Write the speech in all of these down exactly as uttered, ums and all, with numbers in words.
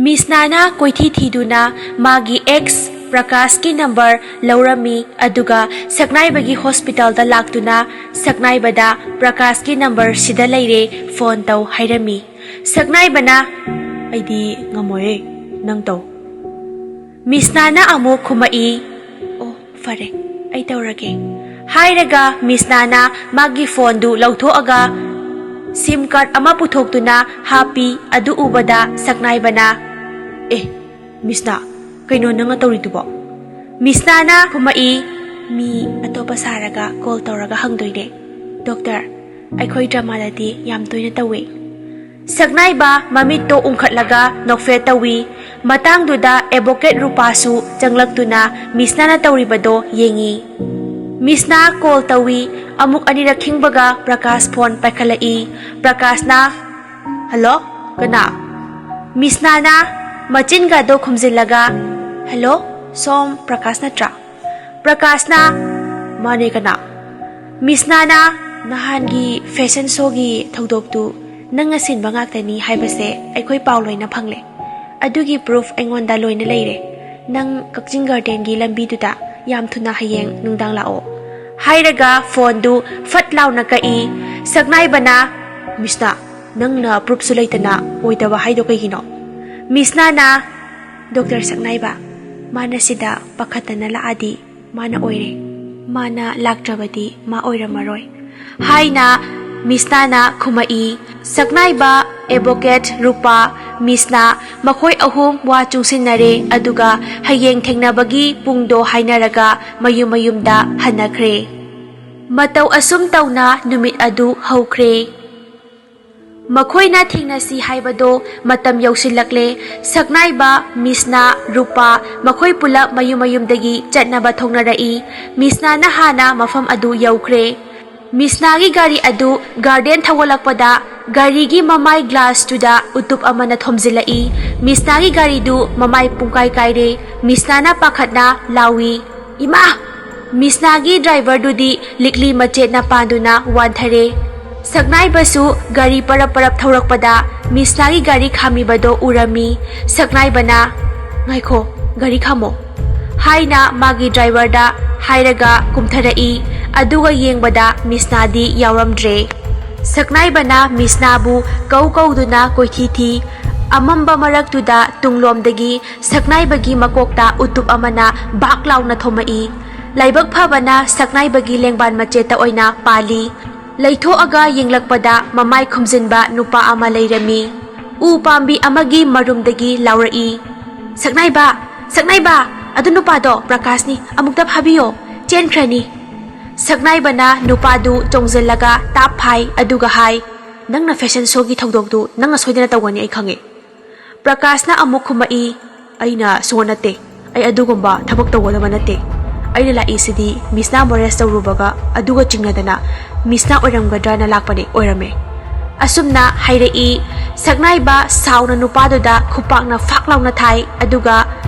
ꯃꯤꯁꯅꯥꯅ ꯀꯣꯏꯊꯤ ꯊꯤꯗꯨꯅ ꯃꯥꯒꯤ X ꯄ꯭ꯔꯀꯥꯁꯀꯤ number ꯂꯧꯔꯝꯃꯤ, ꯑꯗꯨꯒ ꯁꯛꯅꯥꯏꯕꯒꯤ ꯍꯣꯁꯄꯤꯇꯥꯜꯗ ꯂꯥꯛꯇꯨꯅ ꯁꯛꯅꯥꯏꯕꯗ "ꯄ꯭ꯔꯀꯥꯁꯀꯤ ꯅꯝꯕꯔ ꯁꯤꯗ ꯂꯩꯔꯦ, ꯐꯣꯟ ꯇꯧ" ꯍꯥꯏꯔꯝꯃꯤ꯫ ꯁꯛꯅꯥꯏꯕꯅ, "ꯑꯩꯗꯤ ꯉꯝꯃꯣꯏꯌꯦ, ꯅꯪ ꯇꯧ"꯫ ꯃꯤꯁꯅꯥꯅ ꯑꯃꯨꯛ ꯈꯨꯝꯃꯛꯏ, "ꯑꯣ, ꯐꯔꯦ, ꯑꯩ ꯇꯧꯔꯒꯦ" ꯍꯥꯏꯔꯒ ꯃꯤꯁꯅꯥꯅ ꯃꯥꯒꯤ ꯐꯣꯟꯗꯨ ꯂꯧꯊꯣꯛꯑꯒ ꯁꯤꯝ ꯀꯥꯔꯗ ꯑꯃ ꯄꯨꯊꯣꯛꯇꯨꯅ ꯍꯥꯞꯄꯤ꯫ ꯑꯗꯨ ꯎꯕꯗ ꯁꯛꯅꯥꯏꯕꯅ, "ꯑꯦ, ꯃꯤꯁꯅꯥ, ꯀꯩꯅꯣ ꯅꯪꯅ ꯇꯧꯔꯤꯗꯨꯕꯣ?" ꯃꯤꯁꯅꯥꯅ ꯈꯨꯝꯃꯛꯏ, "ꯃꯤ ꯑꯇꯣꯞꯄ ꯁꯥꯔꯒ ꯀꯣꯜ ꯇꯧꯔꯒ ꯍꯪꯗꯣꯏꯅꯦ꯫ ꯗꯣꯛꯇꯔ, ꯑꯩꯈꯣꯏ ꯗ꯭ꯔꯃꯥꯗꯗꯤ ꯌꯥꯝ ꯇꯣꯏꯅ ꯇꯧꯏ"꯫ ꯁꯛꯅꯥꯏꯕ ꯃꯃꯤꯠꯇꯣ ꯎꯪꯈꯠꯂꯒ ꯅꯣꯛꯐꯦꯠ ꯇꯧꯏ꯫ ꯃꯇꯥꯡꯗꯨꯗ ꯑꯦꯗꯚꯣꯀꯦꯠ ꯔꯨꯄꯥꯁꯨ ꯆꯪꯂꯛꯇꯨꯅ ꯃꯤꯁꯅꯥꯅ ꯇꯧꯔꯤꯕꯗꯣ ꯌꯦꯡꯏ꯫ ꯃꯤꯁꯅꯥ ꯀꯣꯜ ꯇꯧꯏ꯫ ꯑꯃꯨꯛ ꯑꯅꯤꯔꯛ ꯈꯤꯡꯕꯒ ꯄ꯭ꯔꯀꯥꯁ ꯐꯣꯟ ꯄꯥꯏꯈꯠꯂꯛꯏ꯫ ꯄ꯭ꯔꯀꯥꯁꯅ, "ꯍꯜꯂꯣ, ꯀꯅꯥ?" ꯃꯤꯁꯅꯥꯅ ꯃꯆꯤꯟꯒꯗꯣ ꯈꯨꯝꯖꯤꯜꯂꯒ, "ꯍꯜꯂꯣ, ꯁꯣꯝ ꯄ꯭ꯔꯀꯥꯁ ꯅꯠꯇ꯭ꯔꯥ?" ꯄ꯭ꯔꯀꯥꯁꯅ, "ꯃꯥꯅꯦ, ꯀꯅꯥ?" ꯃꯤꯁꯅꯥꯅ, "ꯅꯍꯥꯟꯒꯤ ꯐꯦꯁꯟ ꯁꯣꯒꯤ ꯊꯧꯗꯣꯛꯇꯨ ꯅꯪꯅ ꯁꯤꯟꯕ ꯉꯥꯛꯇꯅꯤ ꯍꯥꯏꯕꯁꯦ ꯑꯩꯈꯣꯏ ꯄꯥꯎ ꯂꯣꯏꯅ ꯐꯪꯂꯦ꯫ ꯑꯗꯨꯒꯤ ꯄ꯭ꯔꯨꯐ ꯑꯩꯉꯣꯟꯗ ꯂꯣꯏꯅ ꯂꯩꯔꯦ꯫ ꯅꯪ ꯀꯛꯆꯤꯡ ꯒꯥꯔꯗꯦꯟꯒꯤ ꯂꯝꯕꯤꯗꯨꯗ ꯌꯥꯝ ꯊꯨꯅ ꯍꯌꯦꯡ ꯅꯨꯡꯗꯥꯡ ꯂꯥꯛꯑꯣ" ꯍꯥꯏꯔꯒ ꯐꯣꯟꯗꯨ ꯐꯠ ꯂꯥꯎꯅ ꯀꯛꯏ꯫ ꯁꯛꯅꯥꯏꯕꯅ, "ꯃꯤꯁꯅꯥ, ꯅꯪꯅ ꯄ꯭ꯔꯨꯐꯁꯨ ꯂꯩꯇꯅ ꯑꯣꯏꯗꯕ ꯍꯥꯏꯗꯣ ꯀꯩꯒꯤꯅꯣ?" ꯃꯤꯁꯅꯥꯅ, "ꯗꯣꯛꯇꯔ ꯁꯛꯅꯥꯏꯕ, ꯃꯥꯅ ꯁꯤꯗ ꯄꯥꯈꯠꯇꯅ ꯂꯥꯛꯑꯗꯤ ꯃꯥꯅ ꯑꯣꯏꯔꯦ, ꯃꯥꯅ ꯂꯥꯛꯇ꯭ꯔꯕꯗꯤ ꯃꯥ ꯑꯣꯏꯔꯝꯃꯔꯣꯏ" ꯍꯥꯏꯅ ꯃꯤꯁꯅꯥꯅ ꯈꯨꯝꯃꯛꯏ꯫ ꯁꯛꯅꯥꯏꯕ, ꯑꯦꯗꯚꯣꯀꯦꯠ ꯔꯨꯄꯥ, ꯃꯤꯁꯅꯥ, ꯃꯈꯣꯏ ꯑꯍꯨꯝ ꯋꯥ ꯆꯨꯡꯁꯤꯟꯅꯔꯦ, ꯑꯗꯨꯒ ꯍꯌꯦꯡ ꯊꯦꯡꯅꯕꯒꯤ ꯄꯨꯡꯗꯣ ꯍꯥꯏꯅꯔꯒ ꯃꯌꯨꯝ ꯃꯌꯨꯝꯗ ꯍꯟꯅꯈ꯭ꯔꯦ꯫ ꯃꯇꯧ ꯑꯁꯨꯝ ꯇꯧꯅ ꯅꯨꯃꯤꯠ ꯑꯗꯨ ꯍꯧꯈ꯭ꯔꯦ꯫ ꯃꯈꯣꯏꯅ ꯊꯦꯡꯅꯁꯤ ꯍꯥꯏꯕꯗꯣ ꯃꯇꯝ ꯌꯧꯁꯤꯜꯂꯛꯂꯦ꯫ ꯁꯛꯅꯥꯏꯕ, ꯃꯤꯁꯅꯥ, ꯔꯨꯄꯥ, ꯃꯈꯣꯏ ꯄꯨꯂꯞ ꯃꯌꯨꯝ ꯃꯌꯨꯝꯗꯒꯤ ꯆꯠꯅꯕ ꯊꯣꯡꯅꯔꯛꯏ꯫ ꯃꯤꯁꯅꯥꯅ ꯍꯥꯟꯅ ꯃꯐꯝ ꯑꯗꯨ ꯌꯧꯈ꯭ꯔꯦ꯫ ꯃꯤꯁꯅꯥꯒꯤ ꯒꯥꯔꯤ ꯑꯗꯨ ꯒꯥꯔꯗꯦꯟ ꯊꯧꯒꯠꯂꯛꯄꯗ ꯒꯥꯔꯤꯒꯤ ꯃꯃꯥꯏ ꯒ꯭ꯂꯥꯁꯇꯨꯗ ꯎꯇꯨꯞ ꯑꯃꯅ ꯊꯣꯝꯖꯤꯜꯂꯛꯏ꯫ ꯃꯤꯁꯅꯥꯒꯤ ꯒꯥꯔꯤꯗꯨ ꯃꯃꯥꯏ ꯄꯨꯡꯀꯥꯏ ꯀꯥꯏꯔꯦ꯫ ꯃꯤꯁꯅꯥꯅ ꯄꯥꯈꯠꯅ ꯂꯥꯎꯏ, "ꯏꯃꯥ!" ꯃꯤꯁꯅꯥꯒꯤ ꯗ꯭ꯔꯥꯏꯚꯔꯗꯨꯗꯤ ꯂꯤꯛꯂꯤ ꯃꯆꯦꯠꯅ ꯄꯥꯟꯗꯨꯅ ꯋꯥꯟꯊꯔꯦ꯫ ꯁꯛꯅꯥꯏꯕꯁꯨ ꯒꯥꯔꯤ ꯄꯔꯞ ꯄꯔꯞ ꯊꯧꯔꯛꯄꯗ ꯃꯤꯁꯅꯥꯒꯤ ꯒꯥꯔꯤ ꯈꯥꯝꯃꯤꯕꯗꯣ ꯎꯔꯝꯃꯤ꯫ ꯁꯛꯅꯥꯏꯕꯅ, "ꯉꯥꯏꯈꯣ, ꯒꯥꯔꯤ ꯈꯥꯝꯃꯣ" ꯍꯥꯏꯅ ꯃꯥꯒꯤ ꯗ꯭ꯔꯥꯏꯚꯔꯗ ꯍꯥꯏꯔꯒ ꯀꯨꯝꯊꯔꯛꯏ꯫ ꯑꯗꯨꯒ ꯌꯦꯡꯕꯗ ꯃꯤꯁꯅꯥꯗꯤ ꯌꯥꯎꯔꯝꯗ꯭ꯔꯦ꯫ ꯁꯛꯅꯥꯏꯕꯅ ꯃꯤꯁꯅꯥꯕꯨ ꯀꯧ ꯀꯧꯗꯨꯅ ꯀꯣꯏꯊꯤ ꯊꯤ꯫ ꯑꯃꯝꯕ ꯃꯔꯛꯇꯨꯗ ꯇꯨꯡꯂꯣꯝꯗꯒꯤ ꯁꯛꯅꯥꯏꯕꯒꯤ ꯃꯀꯣꯛꯇ ꯎꯇꯨꯞ ꯑꯃꯅ ꯕꯥꯛ ꯂꯥꯎꯅ ꯊꯣꯝꯃꯛꯏ꯫ ꯂꯥꯏꯕꯛ ꯐꯕꯅ ꯁꯛꯅꯥꯏꯕꯒꯤ ꯂꯦꯡꯕꯥꯟ ꯃꯆꯦꯠꯇ ꯑꯣꯏꯅ ꯄꯥꯜꯂꯤ꯫ ꯂꯩꯊꯣꯛꯑꯒ ꯌꯦꯡꯂꯛꯄꯗ ꯃꯃꯥꯏ ꯈꯨꯝꯖꯤꯟꯕ ꯅꯨꯄꯥ ꯑꯃ ꯂꯩꯔꯝꯃꯤ꯫ ꯎ ꯄꯥꯝꯕꯤ ꯑꯃꯒꯤ ꯃꯔꯨꯝꯗꯒꯤ ꯂꯥꯎꯔꯛꯏ, "ꯁꯛꯅꯥꯏꯕ! ꯁꯛꯅꯥꯏꯕ! ꯑꯗꯨ ꯅꯨꯄꯥꯗꯣ ꯄ꯭ꯔꯀꯥꯁꯅꯤ, ꯑꯃꯨꯛꯇ ꯐꯥꯕꯤꯌꯣ, ꯆꯦꯟꯈ꯭ꯔꯅꯤ!" ꯁꯛꯅꯥꯏꯕꯅ ꯅꯨꯄꯥꯗꯨ ꯆꯣꯡꯖꯤꯜꯂꯒ ꯇꯥꯞ ꯐꯥꯏ, ꯑꯗꯨꯒ ꯍꯥꯏ, "ꯅꯪꯅ ꯐꯦꯁꯟ ꯁꯣꯒꯤ ꯊꯧꯗꯣꯛꯇꯨ ꯅꯪꯅ ꯁꯣꯏꯗꯅ ꯇꯧꯒꯅꯤ, ꯑꯩ ꯈꯪꯉꯦ꯫" ꯄ꯭ꯔꯀꯥꯁꯅ ꯑꯃꯨꯛ ꯈꯨꯝꯃꯛꯏ, "ꯑꯩꯅ ꯁꯨꯡꯅ ꯅꯠꯇꯦ, ꯑꯩ ꯑꯗꯨꯒꯨꯝꯕ ꯊꯕꯛ ꯇꯧꯒꯗꯕ ꯅꯠꯇꯦ꯫ ꯑꯩꯅ ꯂꯥꯛꯏꯁꯤꯗꯤ ꯃꯤꯁꯅꯥ ꯃꯣꯔꯦꯁ ꯇꯧꯔꯨꯕꯒ ꯑꯗꯨꯒ ꯆꯤꯡꯅꯗꯅ ꯃꯤꯁꯅꯥ ꯑꯣꯏꯔꯝꯒꯗ꯭ꯔꯅ ꯂꯥꯛꯄꯅꯦ, ꯑꯣꯏꯔꯝꯃꯦ꯫" ꯑꯁꯨꯝꯅ ꯍꯥꯏꯔꯛꯏ꯫ ꯁꯛꯅꯥꯏꯕ ꯁꯥꯎꯅ ꯅꯨꯄꯥꯗꯨꯗ ꯈꯨꯄꯥꯛꯅ ꯐꯥꯛ ꯂꯥꯎꯅ ꯊꯥꯏ, ꯑꯗꯨꯒ,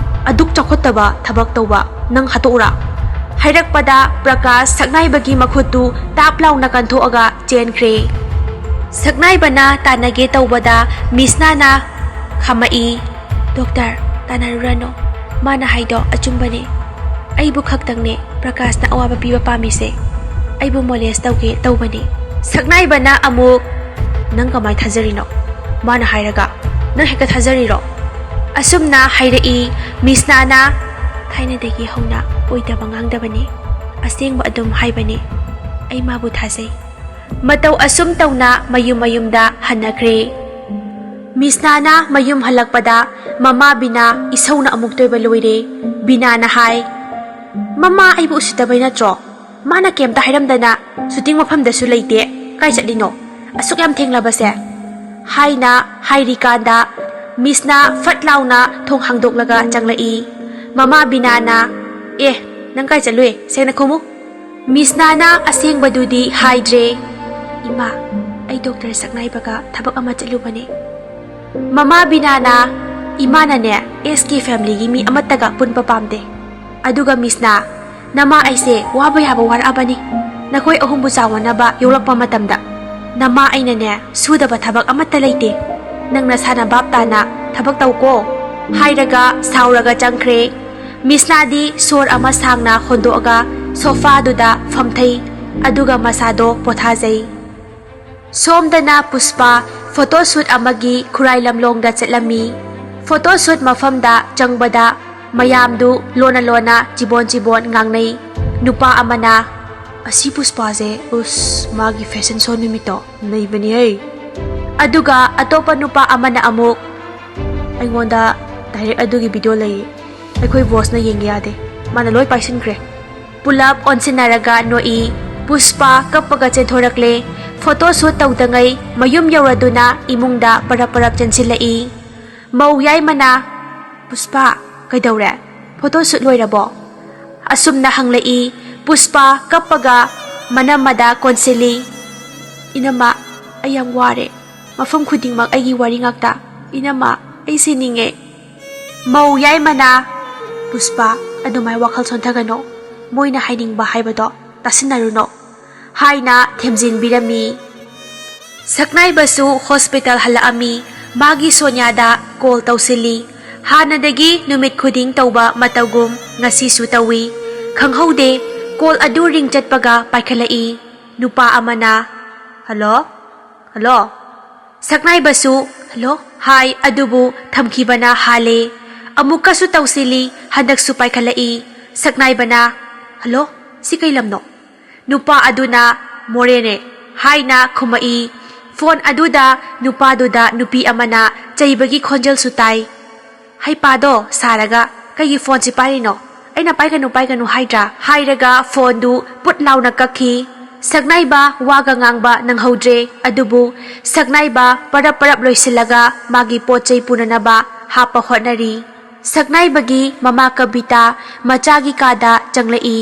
"ꯑꯗꯨꯛ ꯆꯥꯎꯈꯠꯇꯕ ꯊꯕꯛ ꯇꯧꯕ ꯅꯪ ꯍꯥꯠꯇꯣꯛꯎꯔꯥ?" ꯍꯥꯏꯔꯛꯄꯗ ꯄ꯭ꯔꯀꯥꯁ ꯁꯛꯅꯥꯏꯕꯒꯤ ꯃꯈꯨꯠꯇꯨ ꯇꯥꯞ ꯂꯥꯎꯅ ꯀꯟꯊꯣꯛꯑꯒ ꯆꯦꯟꯈ꯭ꯔꯦ꯫ ꯁꯛꯅꯥꯏꯕꯅ ꯇꯥꯟꯅꯒꯦ ꯇꯧꯕꯗ ꯃꯤꯁꯅꯥꯅ ꯈꯥꯝꯃꯛꯏ꯫ "ꯗꯣꯛꯇꯔ, ꯇꯥꯟꯅꯔꯨꯔꯅꯨ꯫ ꯃꯥꯅ ꯍꯥꯏꯗꯣ ꯑꯆꯨꯝꯕꯅꯦ꯫ ꯑꯩꯕꯨ ꯈꯛꯇꯪꯅꯦ ꯄ꯭ꯔꯀꯥꯁꯅ ꯑꯋꯥꯕ ꯄꯤꯕ ꯄꯥꯝꯃꯤꯁꯦ꯫ ꯑꯩꯕꯨ ꯃꯣꯂꯦꯁ ꯇꯧꯒꯦ ꯇꯧꯕꯅꯦ꯫" ꯁꯛꯅꯥꯏꯕꯅ ꯑꯃꯨꯛ, "ꯅꯪ ꯀꯃꯥꯏ ꯊꯥꯖꯔꯤꯅꯣ? ꯃꯥꯅ ꯍꯥꯏꯔꯒ ꯅꯪ ꯍꯦꯛꯇ ꯊꯥꯖꯔꯤꯔꯣ?" ꯑꯁꯨꯝꯅ ꯍꯥꯏꯔꯛꯏ꯫ ꯃꯤꯁꯅꯥꯅ, "ꯊꯥꯏꯅꯗꯒꯤ ꯍꯧꯅ ꯑꯣꯏꯗꯕ ꯉꯥꯡꯗꯕꯅꯤ, ꯑꯁꯦꯡꯕ ꯑꯗꯨꯝ ꯍꯥꯏꯕꯅꯤ꯫ ꯑꯩ ꯃꯥꯕꯨ ꯊꯥꯖꯩ꯫" ꯃꯇꯧ ꯑꯁꯨꯝ ꯇꯧꯅ ꯃꯌꯨꯝ ꯃꯌꯨꯝꯗ ꯍꯟꯅꯈ꯭ꯔꯦ꯫ ꯃꯤꯁꯅꯥꯅ ꯃꯌꯨꯝ ꯍꯜꯂꯛꯄꯗ ꯃꯃꯥ ꯕꯤꯅꯥ ꯏꯁꯧꯅ ꯑꯃꯨꯛꯇꯣꯏꯕ ꯂꯣꯏꯔꯦ꯫ ꯕꯤꯅꯥꯅ ꯍꯥꯏ, "ꯃꯃꯥ ꯑꯩꯕꯨ ꯎꯁꯤꯠꯇꯕꯩ ꯅꯠꯇ꯭ꯔꯣ? ꯃꯥꯅ ꯀꯩꯝꯇ ꯍꯥꯏꯔꯝꯗꯅ ꯁꯨꯇꯤꯡ ꯃꯐꯝꯗꯁꯨ ꯂꯩꯇꯦ꯫ ꯀꯥꯏ ꯆꯠꯂꯤꯅꯣ? ꯑꯁꯨꯛ ꯌꯥꯝ ꯊꯦꯡꯂꯕꯁꯦ?" ꯍꯥꯏꯅ ꯍꯥꯏꯔꯤꯀꯥꯟꯗ ꯃꯤꯁꯅꯥ ꯐꯠ ꯂꯥꯎꯅ ꯊꯣꯡ ꯍꯥꯡꯗꯣꯛꯂꯒ ꯆꯪꯂꯛꯏ꯫ ꯃꯃꯥ ꯕꯤꯅꯥꯅ, "ꯑꯦ, ꯅꯪ ꯀꯥꯏ ꯆꯠꯂꯨꯏ? ꯁꯦꯡꯅ ꯈꯨꯝꯃꯨ꯫" ꯃꯤꯁꯅꯥꯅ ꯑꯁꯦꯡꯕꯗꯨꯗꯤ ꯍꯥꯏꯗ꯭ꯔꯦ꯫ "ꯏꯃꯥ, ꯑꯩ ꯗꯣꯛꯇꯔ ꯁꯛꯅꯥꯏꯕꯒ ꯊꯕꯛ ꯑꯃ ꯆꯠꯂꯨꯕꯅꯦ꯫" ꯃꯃꯥ ꯕꯤꯅꯥꯅ, "ꯏꯃꯥꯅꯅꯦ ꯑꯦꯁ ꯀꯦ ꯐꯦꯃꯤꯂꯤꯒꯤ ꯃꯤ ꯑꯃꯠꯇꯒ ꯄꯨꯟꯕ ꯄꯥꯝꯗꯦ꯫" ꯑꯗꯨꯒ ꯃꯤꯁꯅꯥ, "ꯅꯃꯥ ꯑꯩꯁꯦ ꯋꯥꯕ ꯌꯥꯕ ꯋꯥꯔꯛꯑꯕꯅꯤ꯫ ꯅꯈꯣꯏ ꯑꯍꯨꯝꯕꯨ ꯆꯥꯎꯅꯅꯕ ꯌꯣꯛꯂꯛꯄ ꯃꯇꯝꯗ ꯅꯃꯥ ꯑꯩꯅꯅꯦ ꯁꯨꯗꯕ ꯊꯕꯛ ꯑꯃꯠꯇ ꯂꯩꯇꯦ꯫ "ꯅꯪ ꯅꯁꯥꯅ ꯚꯥꯞ ꯇꯥꯅ ꯊꯕꯛ ꯇꯧꯀꯣ" ꯍꯥꯏꯔꯒ ꯁꯥꯎꯔꯒ ꯆꯪꯈ꯭ꯔꯦ꯫ ꯃꯤꯁꯅꯥꯗꯤ ꯁꯣꯔ ꯑꯃ ꯁꯥꯡꯅ ꯍꯣꯟꯗꯣꯛꯑꯒ ꯁꯣꯐꯥꯗꯨꯗ ꯐꯝꯊꯩ꯫ ꯑꯗꯨꯒ ꯃꯁꯥꯗꯣ ꯄꯣꯊꯥꯖꯩ꯫ ꯁꯣꯝꯗꯅ ꯄꯨꯁꯄꯥ ꯐꯣꯇꯣ ꯁꯨꯠ ꯑꯃꯒꯤ ꯈꯨꯔꯥꯏ ꯂꯝꯂꯣꯡꯗ ꯆꯠꯂꯝꯃꯤ꯫ ꯐꯣꯇꯣ ꯁꯨꯠ ꯃꯐꯝꯗ ꯆꯪꯕꯗ ꯃꯌꯥꯝꯗꯨ ꯂꯣꯟꯅ ꯂꯣꯟꯅ ꯆꯤꯕꯣꯟ ꯆꯤꯕꯣꯟ ꯉꯥꯡꯅꯩ꯫ ꯅꯨꯄꯥ ꯑꯃꯅ, "ꯑꯁꯤ ꯄꯨꯁꯄꯥꯁꯦ, ꯎꯁ, ꯃꯥꯒꯤ ꯐꯦꯁꯟ ꯁꯣ ꯅꯨꯃꯤꯠꯇꯣ ꯅꯩꯕꯅꯤꯍꯦ"꯫ ꯑꯗꯨꯒ ꯑꯇꯣꯞꯄ ꯅꯨꯄꯥ ꯑꯃꯅ ꯑꯃꯨꯛ, "ꯑꯩꯉꯣꯟꯗ ꯗꯥꯏꯔꯦꯛ ꯑꯗꯨꯒꯤ ꯚꯤꯗꯤꯑꯣ ꯂꯩꯌꯦ, ꯑꯩꯈꯣꯏ ꯕꯣꯁꯅ ꯌꯦꯡꯒꯦ ꯌꯥꯗꯦ, ꯃꯥꯅ ꯂꯣꯏ ꯄꯥꯏꯁꯤꯟꯈ꯭ꯔꯦ"꯫ ꯄꯨꯂꯞ ꯑꯣꯟꯁꯤꯟꯅꯔꯒ ꯅꯣꯛꯏ꯫ ꯄꯨꯁꯄꯥ ꯀꯞꯄꯒ ꯆꯦꯟꯊꯣꯔꯛꯂꯦ꯫ ꯐꯣꯇꯣ ꯁꯨꯠ ꯇꯧꯗꯉꯩ ꯃꯌꯨꯝ ꯌꯧꯔꯗꯨꯅ ꯏꯃꯨꯡꯗ ꯄꯔꯞ ꯄꯔꯞ ꯆꯦꯟꯁꯤꯜꯂꯛꯏ꯫ ꯃꯧ ꯌꯥꯏꯃꯅ, "ꯄꯨꯁꯄꯥ, ꯀꯩꯗꯧꯔꯦ? ꯐꯣꯇꯣ ꯁꯨꯠ ꯂꯣꯏꯔꯕꯣ?" ꯑꯁꯨꯝꯅ ꯍꯪꯂꯛꯏ꯫ ꯄꯨꯁꯄꯥ ꯀꯞꯄꯒ ꯃꯅꯝꯃꯗ ꯀꯣꯟꯁꯤꯜꯂꯤ꯫ "ꯏꯅꯝꯃ, ꯑꯩ ꯌꯥꯝ ꯋꯥꯔꯦ꯫ ꯃꯐꯝ ꯈꯨꯗꯤꯡꯃꯛ ꯑꯩꯒꯤ ꯋꯥꯔꯤ ꯉꯥꯛꯇ꯫ ꯏꯅꯝꯃ, ꯑꯩ ꯁꯤꯅꯤꯡꯉꯦ"꯫ ꯃꯧ ꯌꯥꯏꯃꯅ, "ꯄꯨꯁꯄꯥ, ꯑꯗꯨꯃꯥꯏ ꯋꯥꯈꯜ ꯁꯣꯟꯊꯒꯅꯣ꯫ ꯃꯣꯏꯅ ꯍꯥꯏꯅꯤꯡꯕ ꯍꯥꯏꯕꯗꯣ ꯇꯥꯁꯤꯟꯅꯔꯨꯅꯣ" ꯍꯥꯏꯅ ꯊꯦꯝꯖꯤꯟꯕꯤꯔꯝꯃꯤ꯫ ꯁꯛꯅꯥꯏꯕꯁꯨ ꯍꯣꯁꯄꯤꯇꯥꯜ ꯍꯜꯂꯛꯑꯝꯃꯤ꯫ ꯃꯥꯒꯤ ꯁꯣꯅꯤꯌꯥꯗ ꯀꯣꯜ ꯇꯧꯁꯤꯜꯂꯤ꯫ ꯍꯥꯟꯅꯗꯒꯤ ꯅꯨꯃꯤꯠ ꯈꯨꯗꯤꯡ ꯇꯧꯕ ꯃꯇꯧꯒꯨꯝ ꯉꯁꯤꯁꯨ ꯇꯧꯏ꯫ ꯈꯪꯍꯧꯗꯦ, ꯀꯣꯜ ꯑꯗꯨ ꯔꯤꯡ ꯆꯠꯄꯒ ꯄꯥꯏꯈꯠꯂꯛꯏ꯫ ꯅꯨꯄꯥ ꯑꯃꯅ, "ꯍꯜꯂꯣ? ꯍꯜꯂꯣ?" ꯁꯛꯅꯥꯏꯕꯁꯨ, "ꯍꯜꯂꯣ?" ꯍꯥꯏ, ꯑꯗꯨꯕꯨ ꯊꯝꯈꯤꯕꯅ ꯍꯥꯜꯂꯦ꯫ ꯑꯃꯨꯛꯀꯁꯨ ꯇꯧꯁꯤꯜꯂꯤ, ꯍꯟꯗꯛꯁꯨ ꯄꯥꯏꯈꯠꯂꯛꯏ꯫ ꯁꯛꯅꯥꯏꯕꯅ, "ꯍꯜꯂꯣ? ꯁꯤ ꯀꯩ ꯂꯝꯅꯣ?" ꯅꯨꯄꯥ ꯑꯗꯨꯅ, "ꯃꯣꯔꯦꯅꯦ" ꯍꯥꯏꯅ ꯈꯨꯝꯃꯛꯏ꯫ ꯐꯣꯟ ꯑꯗꯨꯗ ꯅꯨꯄꯥꯗꯨꯗ ꯅꯨꯄꯤ ꯑꯃꯅ ꯆꯩꯕꯒꯤ ꯈꯣꯟꯖꯦꯜꯁꯨ ꯇꯥꯏ꯫ "ꯍꯩꯄꯥꯗꯣ ꯁꯥꯔꯒ ꯀꯩꯒꯤ ꯐꯣꯟꯁꯤ ꯄꯥꯏꯔꯤꯅꯣ? ꯑꯩꯅ ꯄꯥꯏꯒꯅꯨ, ꯄꯥꯏꯒꯅꯨ ꯍꯥꯏꯗ꯭ꯔꯥ?" ꯍꯥꯏꯔꯒ ꯐꯣꯟꯗꯨ ꯄꯨꯠ ꯂꯥꯎꯅ ꯀꯛꯈꯤ꯫ ꯁꯛꯅꯥꯏꯕ ꯋꯥꯒ ꯉꯥꯡꯕ ꯅꯪꯍꯧꯗ꯭ꯔꯦ꯫ ꯑꯗꯨꯕꯨ ꯁꯛꯅꯥꯏꯕ ꯄꯔꯞ ꯄꯔꯞ ꯂꯣꯏꯁꯤꯜꯂꯒ ꯃꯥꯒꯤ ꯄꯣꯠ ꯆꯩ ꯄꯨꯅꯅꯕ ꯍꯥꯞꯄ ꯍꯣꯠꯅꯔꯤ꯫ ꯁꯛꯅꯥꯏꯕꯒꯤ ꯃꯃꯥ ꯀꯕꯤꯇꯥ ꯃꯆꯥꯒꯤ ꯀꯥꯗ ꯆꯪꯂꯛꯏ꯫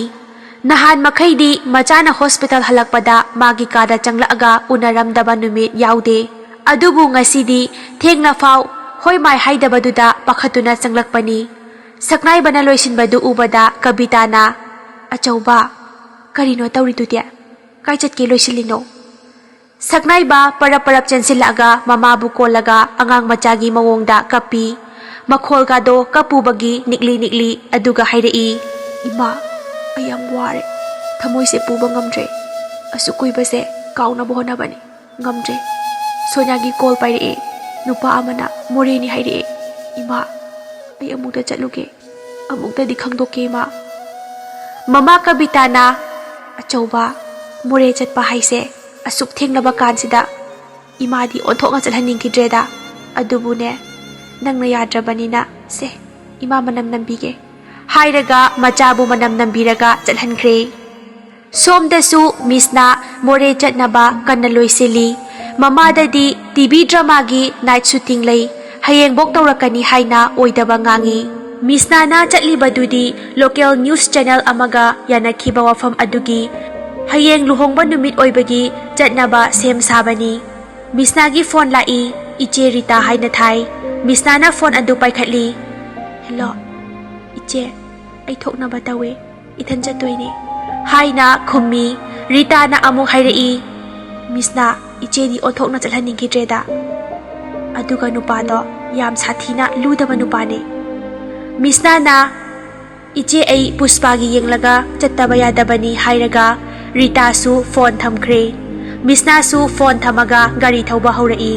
ꯅꯍꯥꯟ ꯃꯈꯩꯗꯤ ꯃꯆꯥꯅ ꯍꯣꯁꯄꯤꯇꯥꯜ ꯍꯜꯂꯛꯄꯗ ꯃꯥꯒꯤ ꯀꯥꯗ ꯆꯪꯂꯛꯑꯒ ꯎꯅꯔꯝꯗꯕ ꯅꯨꯃꯤꯠ ꯌꯥꯎꯗꯦ꯫ ꯑꯗꯨꯕꯨ ꯉꯁꯤꯗꯤ ꯊꯦꯡꯅ ꯐꯥꯎ ꯍꯣꯏ ꯃꯥꯏ ꯍꯥꯏꯗꯕꯗꯨꯗ ꯄꯥꯈꯠꯇꯨꯅ ꯆꯪꯂꯛꯄꯅꯤ꯫ ꯁꯛꯅꯥꯏꯕꯅ ꯂꯣꯏꯁꯤꯟꯕꯗꯨ ꯎꯕꯗ ꯀꯕꯤꯇꯥꯅ, "ꯑꯆꯧꯕ, ꯀꯔꯤꯅꯣ ꯇꯧꯔꯤꯗꯨꯗꯤ? ꯀꯥꯏ ꯆꯠꯀꯦ ꯂꯣꯏꯁꯤꯜꯂꯤꯅꯣ?" ꯁꯛꯅꯥꯏꯕ ꯄꯔꯞ ꯄꯔꯞ ꯆꯦꯟꯁꯤꯜꯂꯛꯑꯒ ꯃꯃꯥꯕꯨ ꯀꯣꯜꯂꯒ ꯑꯉꯥꯡ ꯃꯆꯥꯒꯤ ꯃꯑꯣꯡꯗ ꯀꯞꯄꯤ꯫ ꯃꯈꯣꯜꯒꯗꯣ ꯀꯞꯄꯨꯕꯒꯤ ꯅꯤꯛꯂꯤ ꯅꯤꯛꯂꯤ ꯑꯗꯨꯒ ꯍꯥꯏꯔꯛꯏ, "ꯏꯃꯥ, ꯑꯩ ꯌꯥꯝ ꯋꯥꯔꯦ꯫ ꯊꯃꯣꯏꯁꯦ ꯄꯨꯕ ꯉꯝꯗ꯭ꯔꯦ꯫ ꯑꯁꯨꯛ ꯀꯨꯏꯕꯁꯦ ꯀꯥꯎꯅꯕ ꯍꯣꯠꯅꯕꯅꯤ, ꯉꯝꯗ꯭ꯔꯦ꯫ ꯁꯣꯅꯤꯌꯥꯒꯤ ꯀꯣꯜ ꯄꯥꯏꯔꯛꯑꯦ꯫ ꯅꯨꯄꯥ ꯑꯃꯅ ꯃꯣꯔꯦꯅꯤ ꯍꯥꯏꯔꯛꯑꯦ꯫ ꯏꯃꯥ, ꯑꯩ ꯑꯃꯨꯛꯇ ꯆꯠꯂꯨꯒꯦ꯫ ꯑꯃꯨꯛꯇꯗꯤ ꯈꯪꯗꯣꯛꯀꯦ, ꯏꯃꯥ꯫" ꯃꯃꯥ ꯀꯕꯤꯇꯥꯅ, "ꯑꯆꯧꯕ, ꯃꯣꯔꯦ ꯆꯠꯄ ꯍꯥꯏꯁꯦ ꯑꯁꯨꯛ ꯊꯦꯡꯂꯕ ꯀꯥꯟꯁꯤꯗ ꯏꯃꯥꯗꯤ ꯑꯣꯟꯊꯣꯛꯅ ꯆꯠꯍꯟꯅꯤꯡꯈꯤꯗ꯭ꯔꯦꯗ꯫ ꯑꯗꯨꯕꯨꯅꯦ, ꯅꯪꯅ ꯌꯥꯗ꯭ꯔꯕꯅꯤꯅ, ꯁꯦ, ꯏꯃꯥ ꯃꯅꯝ ꯅꯝꯕꯤꯒꯦ," ꯍꯥꯏꯔꯒ ꯃꯆꯥꯕꯨ ꯃꯅꯝ ꯅꯝꯕꯤꯔꯒ ꯆꯠꯍꯟꯈ꯭ꯔꯦ꯫ ꯁꯣꯝꯗꯁꯨ ꯃꯤꯁꯅ ꯃꯣꯔꯦ ꯆꯠꯅꯕ ꯀꯟꯅ ꯂꯣꯏꯁꯤꯜꯂꯤ꯫ ꯃꯃꯥꯗꯗꯤ ꯇꯤ ꯚꯤ ꯗ꯭ꯔꯃꯥꯒꯤ ꯅꯥꯏꯠ ꯁꯨꯇꯤꯡ ꯂꯩ, ꯍꯌꯦꯡꯕꯣꯛ ꯇꯧꯔꯛꯀꯅꯤ ꯍꯥꯏꯅ ꯑꯣꯏꯗꯕ ꯉꯥꯡꯉꯤ꯫ ꯃꯤꯁꯅꯥꯅ ꯆꯠꯂꯤꯕꯗꯨꯗꯤ ꯂꯣꯀꯦꯜ ꯅ꯭ꯌꯨꯁ ꯆꯦꯅꯦꯜ ꯑꯃꯒ ꯌꯥꯅꯈꯤꯕ ꯋꯥꯐꯝ ꯑꯗꯨꯒꯤ ꯍꯌꯦꯡ ꯂꯨꯍꯣꯡꯕ ꯅꯨꯃꯤꯠ ꯑꯣꯏꯕꯒꯤ ꯆꯠꯅꯕ ꯁꯦꯝ ꯁꯥꯕꯅꯤ꯫ ꯃꯤꯁꯅꯥꯒꯤ ꯐꯣꯟ ꯂꯥꯛꯏ꯫ ꯏꯆꯦ ꯔꯤꯇꯥ ꯍꯥꯏꯅ ꯊꯥꯏ꯫ ꯃꯤꯁꯅꯥꯅ ꯐꯣꯟ ꯑꯗꯨ ꯄꯥꯏꯈꯠꯂꯤ꯫ "ꯍꯦꯜꯂꯣ, ꯏꯆꯦ, ꯑꯩ ꯊꯣꯛꯅꯕ ꯇꯧꯋꯦ꯫ ꯏꯊꯟ ꯆꯠꯇꯣꯏꯅꯦ," ꯍꯥꯏꯅ ꯈꯨꯝꯃꯤ꯫ ꯔꯤꯇꯥꯅ ꯑꯃꯨꯛ ꯍꯥꯏꯔꯛꯏ, "ꯃꯤꯁꯅꯥ, ꯏꯆꯦꯗꯤ ꯑꯣꯟꯊꯣꯛꯅ ꯆꯠꯍꯟꯅꯤꯡꯈꯤꯗ꯭ꯔꯦꯗ꯫ ꯑꯗꯨꯒ ꯅꯨꯄꯥꯗꯣ ꯌꯥꯝ ꯁꯥꯊꯤꯅ ꯂꯨꯗꯕ ꯅꯨꯄꯥꯅꯦ꯫" ꯃꯤꯁꯅꯥꯅ, "ꯏꯆꯦ, ꯑꯩ ꯄꯨꯁꯄꯥꯒꯤ ꯌꯦꯡꯂꯒ ꯆꯠꯇꯕ ꯌꯥꯗꯕꯅꯤ," ꯍꯥꯏꯔꯒ ꯔꯤꯇꯥꯁꯨ ꯐꯣꯟ ꯊꯝꯈ꯭ꯔꯦ꯫ ꯃꯤꯁꯅꯥꯁꯨ ꯐꯣꯟ ꯊꯝꯃꯒ ꯒꯥꯔꯤ ꯊꯧꯕ ꯍꯧꯔꯛꯏ꯫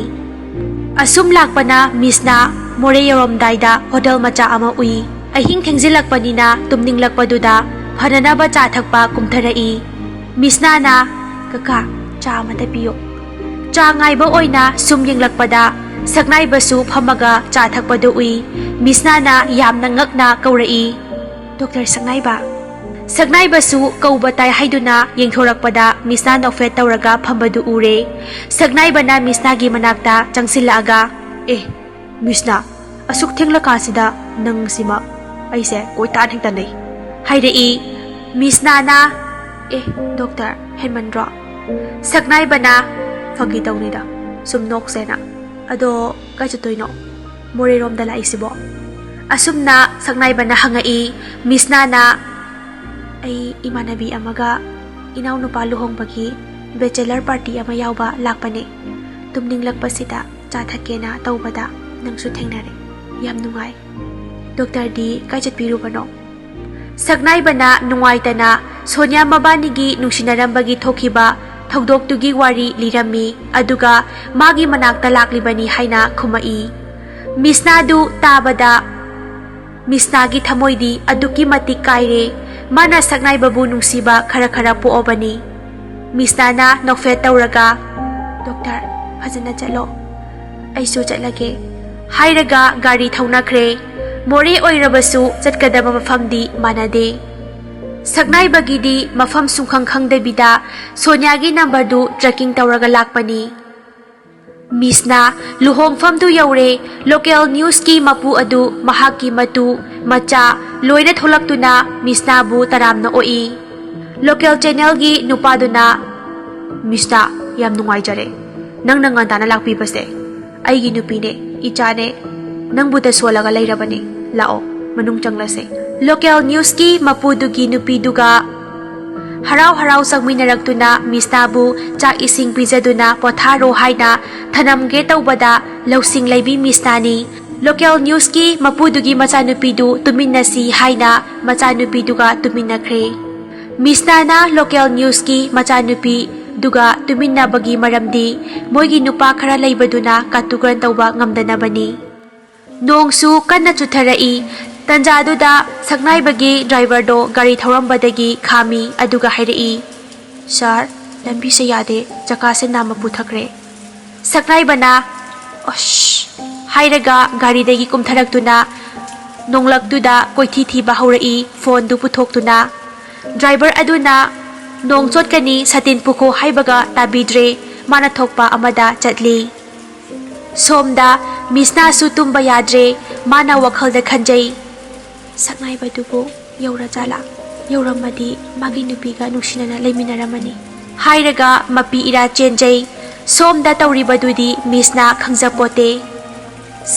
ꯑꯁꯨꯝ ꯂꯥꯛꯄꯅ ꯃꯤꯁꯅꯥ ꯃꯣꯔꯦ ꯌꯧꯔꯝꯗꯥꯏꯗ ꯍꯣꯇꯦꯜ ꯃꯆꯥ ꯑꯃ ꯎꯏ꯫ ꯑꯍꯤꯡ ꯊꯦꯡꯖꯤꯜꯂꯛꯄꯅꯤꯅ ꯇꯨꯝꯅꯤꯡꯂꯛꯄꯗꯨꯗ ꯐꯅꯅꯕ ꯆꯥ ꯊꯛꯄ ꯀꯨꯝꯊꯔꯛꯏ꯫ ꯃꯤꯁꯅꯥꯅ, "ꯀꯀꯥ, ꯆꯥ ꯑꯃꯇ ꯄꯤꯌꯨ꯫" ꯆꯥ ꯉꯥꯏꯕ ꯑꯣꯏꯅ ꯁꯨꯝ ꯌꯦꯡꯂꯛꯄꯗ ꯁꯛꯅꯥꯏꯕꯁꯨ ꯐꯝꯃꯒ ꯆꯥ ꯊꯛꯄꯗꯨ ꯎꯏ꯫ ꯃꯤꯁꯅꯥꯅ ꯌꯥꯝꯅ ꯉꯛꯅ ꯀꯧꯔꯛꯏ, "ꯗꯣꯛꯇꯔ ꯁꯛꯅꯥꯏꯕ?" ꯁꯛꯅꯥꯏꯕꯁꯨ ꯀꯧꯕ ꯇꯥꯏ ꯍꯥꯏꯗꯨꯅ ꯌꯦꯡꯊꯣꯔꯛꯄꯗ ꯃꯤꯁꯅꯥ ꯅꯣꯛꯐꯦꯠ ꯇꯧꯔꯒ ꯐꯝꯕꯗꯨ ꯎꯔꯦ꯫ ꯁꯛꯅꯥꯏꯕꯅ ꯃꯤꯁꯅꯥꯒꯤ ꯃꯅꯥꯛꯇ ꯆꯪꯁꯤꯜꯂꯛꯑꯒ, "ꯑꯦ, ꯃꯤꯁꯅꯥ, ꯑꯁꯨꯛ ꯊꯦꯡꯂꯀꯥꯟꯁꯤꯗ ꯅꯪꯁꯤꯃ ꯑꯩꯁꯦ ꯀꯣꯏꯇꯥꯟ ꯍꯦꯛ ꯇꯥꯟꯅꯩ," ꯍꯥꯏꯔꯛꯏ꯫ ꯃꯤꯁꯅꯥꯅ, "ꯑꯦ, ꯗꯣꯛꯇꯔ, ꯍꯦꯟꯃꯟꯗ꯭ꯔꯣ?" ꯁꯛꯅꯥꯏꯕꯅ, "ꯐꯥꯒꯤ ꯇꯧꯅꯤꯗ, ꯁꯨꯝ ꯅꯣꯛꯁꯦꯅ꯫ ꯑꯗꯣ ꯀꯥꯏ ꯆꯠꯇꯣꯏꯅꯣ? ꯃꯣꯔꯦꯔꯣꯝꯗ ꯂꯥꯛꯏꯁꯤꯕꯣ?" ꯑꯁꯨꯝꯅ ꯁꯛꯅꯥꯏꯕꯅ ꯍꯪꯉꯛꯏ꯫ ꯃꯤꯁꯅꯥꯅ, "ꯑꯩ ꯏꯃꯥꯟꯅꯕꯤ ꯑꯃꯒ ꯏꯅꯥꯎꯅꯨꯄꯥ ꯂꯨꯍꯣꯡꯕꯒꯤ ꯕꯦꯆꯦꯂꯔ ꯄꯥꯔꯇꯤ ꯑꯃ ꯌꯥꯎꯕ ꯂꯥꯛꯄꯅꯦ꯫ ꯇꯨꯝꯅꯤꯡꯂꯛꯄꯁꯤꯗ ꯆꯥ ꯊꯛꯀꯦꯅ ꯇꯧꯕꯗ ꯅꯪꯁꯨ ꯊꯦꯡꯅꯔꯦ꯫ ꯌꯥꯝ ꯅꯨꯡꯉꯥꯏ꯫ ꯗꯣꯛꯇꯔꯗꯤ ꯀꯥꯏ ꯆꯠꯄꯤꯔꯨꯕꯅꯣ? ꯁꯛꯅꯥꯏꯕꯅ ꯅꯨꯡꯉꯥꯏꯇꯅ ꯁꯣꯅꯤꯌꯥ ꯃꯕꯥꯅꯤꯒꯤ ꯅꯨꯡꯁꯤꯅꯔꯝꯕꯒꯤ ꯊꯣꯛꯈꯤꯕ ꯊꯧꯗꯣꯛꯇꯨꯒꯤ ꯋꯥꯔꯤ ꯂꯤꯔꯝꯃꯤ, ꯑꯗꯨꯒ ꯃꯥꯒꯤ ꯃꯅꯥꯛꯇ ꯂꯥꯛꯂꯤꯕꯅꯤ ꯍꯥꯏꯅ ꯈꯨꯝꯃꯛꯏ꯫ ꯃꯤꯁꯅꯥꯗꯨ ꯇꯥꯕꯗ ꯃꯤꯁꯅꯥꯒꯤ ꯊꯃꯣꯏꯗꯤ ꯑꯗꯨꯛꯀꯤ ꯃꯇꯤꯛ ꯀꯥꯏꯔꯦ꯫ ꯃꯥꯅ ꯁꯛꯅꯥꯏꯕꯕꯨ ꯅꯨꯡꯁꯤꯕ ꯈꯔ ꯈꯔ ꯄꯣꯛꯑꯕꯅꯤ꯫ ꯃꯤꯁꯅꯥꯅ ꯅꯣꯛꯐꯦꯠ ꯇꯧꯔꯒ, "ꯗꯣꯛꯇꯔ, ꯐꯖꯅ ꯆꯠꯂꯣ꯫ ꯑꯩꯁꯨ ꯆꯠꯂꯒꯦ," ꯍꯥꯏꯔꯒ ꯒꯥꯔꯤ ꯊꯧꯅꯈ꯭ꯔꯦ꯫ ꯃꯣꯔꯦ ꯑꯣꯏꯔꯕꯁꯨ ꯆꯠꯀꯗꯕ ꯃꯐꯝꯗꯤ ꯃꯥꯟꯅꯗꯦ꯫ ꯁꯛꯅꯥꯏꯕꯒꯤꯗꯤ ꯃꯐꯝ ꯁꯨꯡꯈꯪ ꯈꯪꯗꯕꯤꯗ ꯁꯣꯅꯤꯌꯥꯒꯤ ꯅꯝꯕꯔꯗꯨ ꯇ꯭ꯔꯦꯀꯤꯡ ꯇꯧꯔꯒ ꯂꯥꯛꯄꯅꯤ꯫ ꯃꯤꯁꯅ ꯂꯨꯍꯣꯡꯐꯝꯗꯨ ꯌꯧꯔꯦ꯫ ꯂꯣꯀꯦꯜ ꯅ꯭ꯌꯨꯁꯀꯤ ꯃꯄꯨ ꯑꯗꯨ ꯃꯍꯥꯛꯀꯤ ꯃꯇꯨ, ꯃꯆꯥ ꯂꯣꯏꯅ ꯊꯣꯛꯂꯛꯇꯨꯅ ꯃꯤꯁꯅꯥꯕꯨ ꯇꯔꯥꯝꯅ ꯑꯣꯛꯏ꯫ ꯂꯣꯀꯦꯜ ꯆꯦꯅꯦꯜꯒꯤ ꯅꯨꯄꯥꯗꯨꯅ, "ꯃꯤꯁꯅꯥ, ꯌꯥꯝ ꯅꯨꯡꯉꯥꯏꯖꯔꯦ ꯅꯪꯅ ꯉꯟꯇꯥꯅ ꯂꯥꯛꯄꯤꯕꯁꯦ꯫ ꯑꯩꯒꯤ ꯅꯨꯄꯤꯅꯦ, ꯏꯆꯥꯅꯦ, ꯅꯪꯕꯨ ꯇꯁꯣꯜꯂꯒ ꯂꯩꯔꯕꯅꯦ꯫ ꯂꯥꯛꯑꯣ, ꯃꯅꯨꯡ ꯆꯪꯂꯁꯦ꯫" ꯂꯣꯀꯦꯜ ꯅ꯭ꯌꯨꯁꯀꯤ ꯃꯄꯨꯗꯨꯒꯤ ꯅꯨꯄꯤꯗꯨꯒ ꯍꯔꯥꯎ ꯍꯔꯥꯎ ꯆꯪꯃꯤꯟꯅꯔꯛꯇꯨꯅ ꯃꯤꯁꯅꯥꯕꯨ ꯆꯥꯛ ꯏꯁꯤꯡ ꯄꯤꯖꯗꯨꯅ ꯄꯣꯊꯥꯔꯣ ꯍꯥꯏꯅ ꯊꯅꯝꯒꯦ ꯇꯧꯕꯗ ꯂꯧꯁꯤꯡ ꯂꯩꯕꯤ ꯃꯤꯁꯅꯥꯅꯤ꯫ ꯂꯣꯀꯦꯜ ꯅ꯭ꯌꯨꯁꯀꯤ ꯃꯄꯨꯗꯨꯒꯤ ꯃꯆꯥꯅꯨꯄꯤꯗꯨ ꯇꯨꯃꯤꯟꯅꯁꯤ ꯍꯥꯏꯅ ꯃꯆꯥꯅꯨꯄꯤꯗꯨꯒ ꯇꯨꯃꯤꯟꯅꯈ꯭ꯔꯦ꯫ ꯃꯤꯁꯅꯥꯅ ꯂꯣꯀꯦꯜ ꯅ꯭ꯌꯨꯁꯀꯤ ꯃꯆꯥꯅꯨꯄꯤꯗꯨꯒ ꯇꯨꯃꯤꯟꯅꯕꯒꯤ ꯃꯔꯝꯗꯤ ꯃꯣꯏꯒꯤ ꯅꯨꯄꯥ ꯈꯔ ꯂꯩꯕꯗꯨꯅ ꯀꯥꯇꯨꯀꯔꯟ ꯇꯧꯕ ꯉꯝꯗꯅꯕꯅꯤ꯫ ꯅꯣꯡꯁꯨ ꯀꯟꯅ ꯆꯨꯊꯔꯛꯏ꯫ ꯇꯟꯖꯥꯗꯨꯗ ꯁꯛꯅꯥꯏꯕꯒꯤ ꯗ꯭ꯔꯥꯏꯚꯔꯗꯣ ꯒꯥꯔꯤ ꯊꯧꯔꯝꯕꯗꯒꯤ ꯈꯥꯝꯃꯤ, ꯑꯗꯨꯒ ꯍꯥꯏꯔꯛꯏ, "ꯁꯥꯔ, ꯂꯝꯕꯤꯁꯦ ꯌꯥꯗꯦ, ꯆꯀꯥꯁꯦ ꯅꯥꯝꯃ ꯄꯨꯊꯈ꯭ꯔꯦ꯫" ꯁꯛꯅꯥꯏꯕꯅ "ꯑꯣꯁ" ꯍꯥꯏꯔꯒ ꯒꯥꯔꯤꯗꯒꯤ ꯀꯨꯝꯊꯔꯛꯇꯨꯅ ꯅꯣꯡꯂꯛꯇꯨꯗ ꯀꯣꯏꯊꯤ ꯊꯤꯕ ꯍꯧꯔꯛꯏ, ꯐꯣꯟꯗꯨ ꯄꯨꯊꯣꯛꯇꯨꯅ꯫ ꯗ꯭ꯔꯥꯏꯚꯔ ꯑꯗꯨꯅ "ꯅꯣꯡ ꯆꯣꯠꯀꯅꯤ, ꯁꯥꯇꯤꯟ ꯄꯨꯈꯣ" ꯍꯥꯏꯕꯒ ꯇꯥꯕꯤꯗ꯭ꯔꯦ, ꯃꯥꯅ ꯊꯣꯛꯄ ꯑꯃꯗ ꯆꯠꯂꯤ꯫ ꯁꯣꯝꯗ ꯃꯤꯁꯅꯥꯁꯨ ꯇꯨꯝꯕ ꯌꯥꯗ꯭ꯔꯦ꯫ ꯃꯥꯅ ꯋꯥꯈꯜꯗ ꯈꯟꯖꯩ, "ꯁꯛꯅꯥꯏꯕꯗꯨꯕꯨ ꯌꯧꯔꯖꯥꯠꯂꯥ? ꯌꯧꯔꯝꯃꯗꯤ ꯃꯥꯒꯤ ꯅꯨꯄꯤꯒ ꯅꯨꯡꯁꯤꯅꯅ ꯂꯩꯃꯤꯟꯅꯔꯝꯃꯅꯤ" ꯍꯥꯏꯔꯒ ꯃꯄꯤ ꯏꯔꯥ ꯆꯦꯟꯖꯩ꯫ ꯁꯣꯝꯗ ꯇꯧꯔꯤꯕꯗꯨꯗꯤ ꯃꯤꯁꯅꯥ ꯈꯪꯖꯄꯣꯠꯇꯦ꯫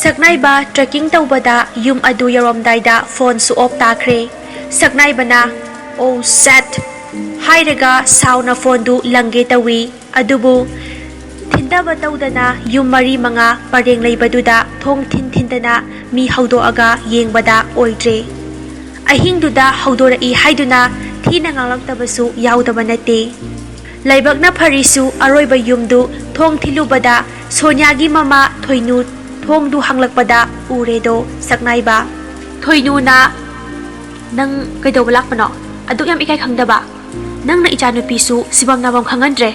ꯁꯛꯅꯥꯏꯕ ꯇ꯭ꯔꯦꯀꯤꯡ ꯇꯧꯕꯗ ꯌꯨꯝ ꯑꯗꯨ ꯌꯧꯔꯝꯗꯥꯏꯗ ꯐꯣꯟꯁꯨ ꯑꯣꯐ ꯇꯥꯈ꯭ꯔꯦ꯫ ꯁꯛꯅꯥꯏꯕꯅ, "ꯑꯣ ꯁꯦꯠ" ꯍꯥꯏꯔꯒ ꯁꯥꯎꯅ ꯐꯣꯟꯗꯨ ꯂꯪꯒꯦ ꯇꯧꯏ꯫ ꯑꯗꯨꯕꯨ ꯊꯤꯟꯊꯕ ꯇꯧꯗꯅ ꯌꯨꯝ ꯃꯔꯤ ꯃꯉꯥ ꯄꯔꯦꯡ ꯂꯩꯕꯗꯨꯗ ꯊꯣꯡ ꯊꯤꯟ ꯊꯤꯟꯗꯅ ꯃꯤ ꯍꯧꯗꯣꯛꯑꯒ ꯌꯦꯡꯕꯗ ꯑꯣꯏꯗ꯭ꯔꯦ꯫ ꯑꯍꯤꯡꯗꯨꯗ ꯍꯧꯗꯣꯔꯛꯏ ꯍꯥꯏꯗꯨꯅ ꯊꯤꯅ ꯉꯥꯡꯂꯛꯇꯕꯁꯨ ꯌꯥꯎꯗꯕ ꯅꯠꯇꯦ꯫ ꯂꯥꯏꯕꯛꯅ ꯐꯔꯤꯁꯨ ꯑꯔꯣꯏꯕ ꯌꯨꯝꯗꯨ ꯊꯣꯡ ꯊꯤꯜꯂꯨꯕꯗ ꯁꯣꯅꯤꯌꯥꯒꯤ ꯃꯃꯥ ꯊꯣꯏꯅꯨ ꯊꯣꯡꯗꯨ ꯍꯥꯡꯂꯛꯄꯗ ꯎꯔꯦꯗꯣ ꯁꯛꯅꯥꯏꯕ꯫ ꯊꯣꯏꯅꯨꯅ, "ꯅꯪ ꯀꯩꯗꯧꯕ ꯂꯥꯛꯄꯅꯣ? ꯑꯗꯨꯛ ꯌꯥꯝ ꯏꯀꯥꯏ ꯈꯪꯗꯕ? ꯅꯪꯅ ꯏꯆꯥꯅꯨꯄꯤꯁꯨ ꯁꯤꯐꯝ ꯅꯥꯐꯝ ꯈꯪꯍꯟꯗ꯭ꯔꯦ꯫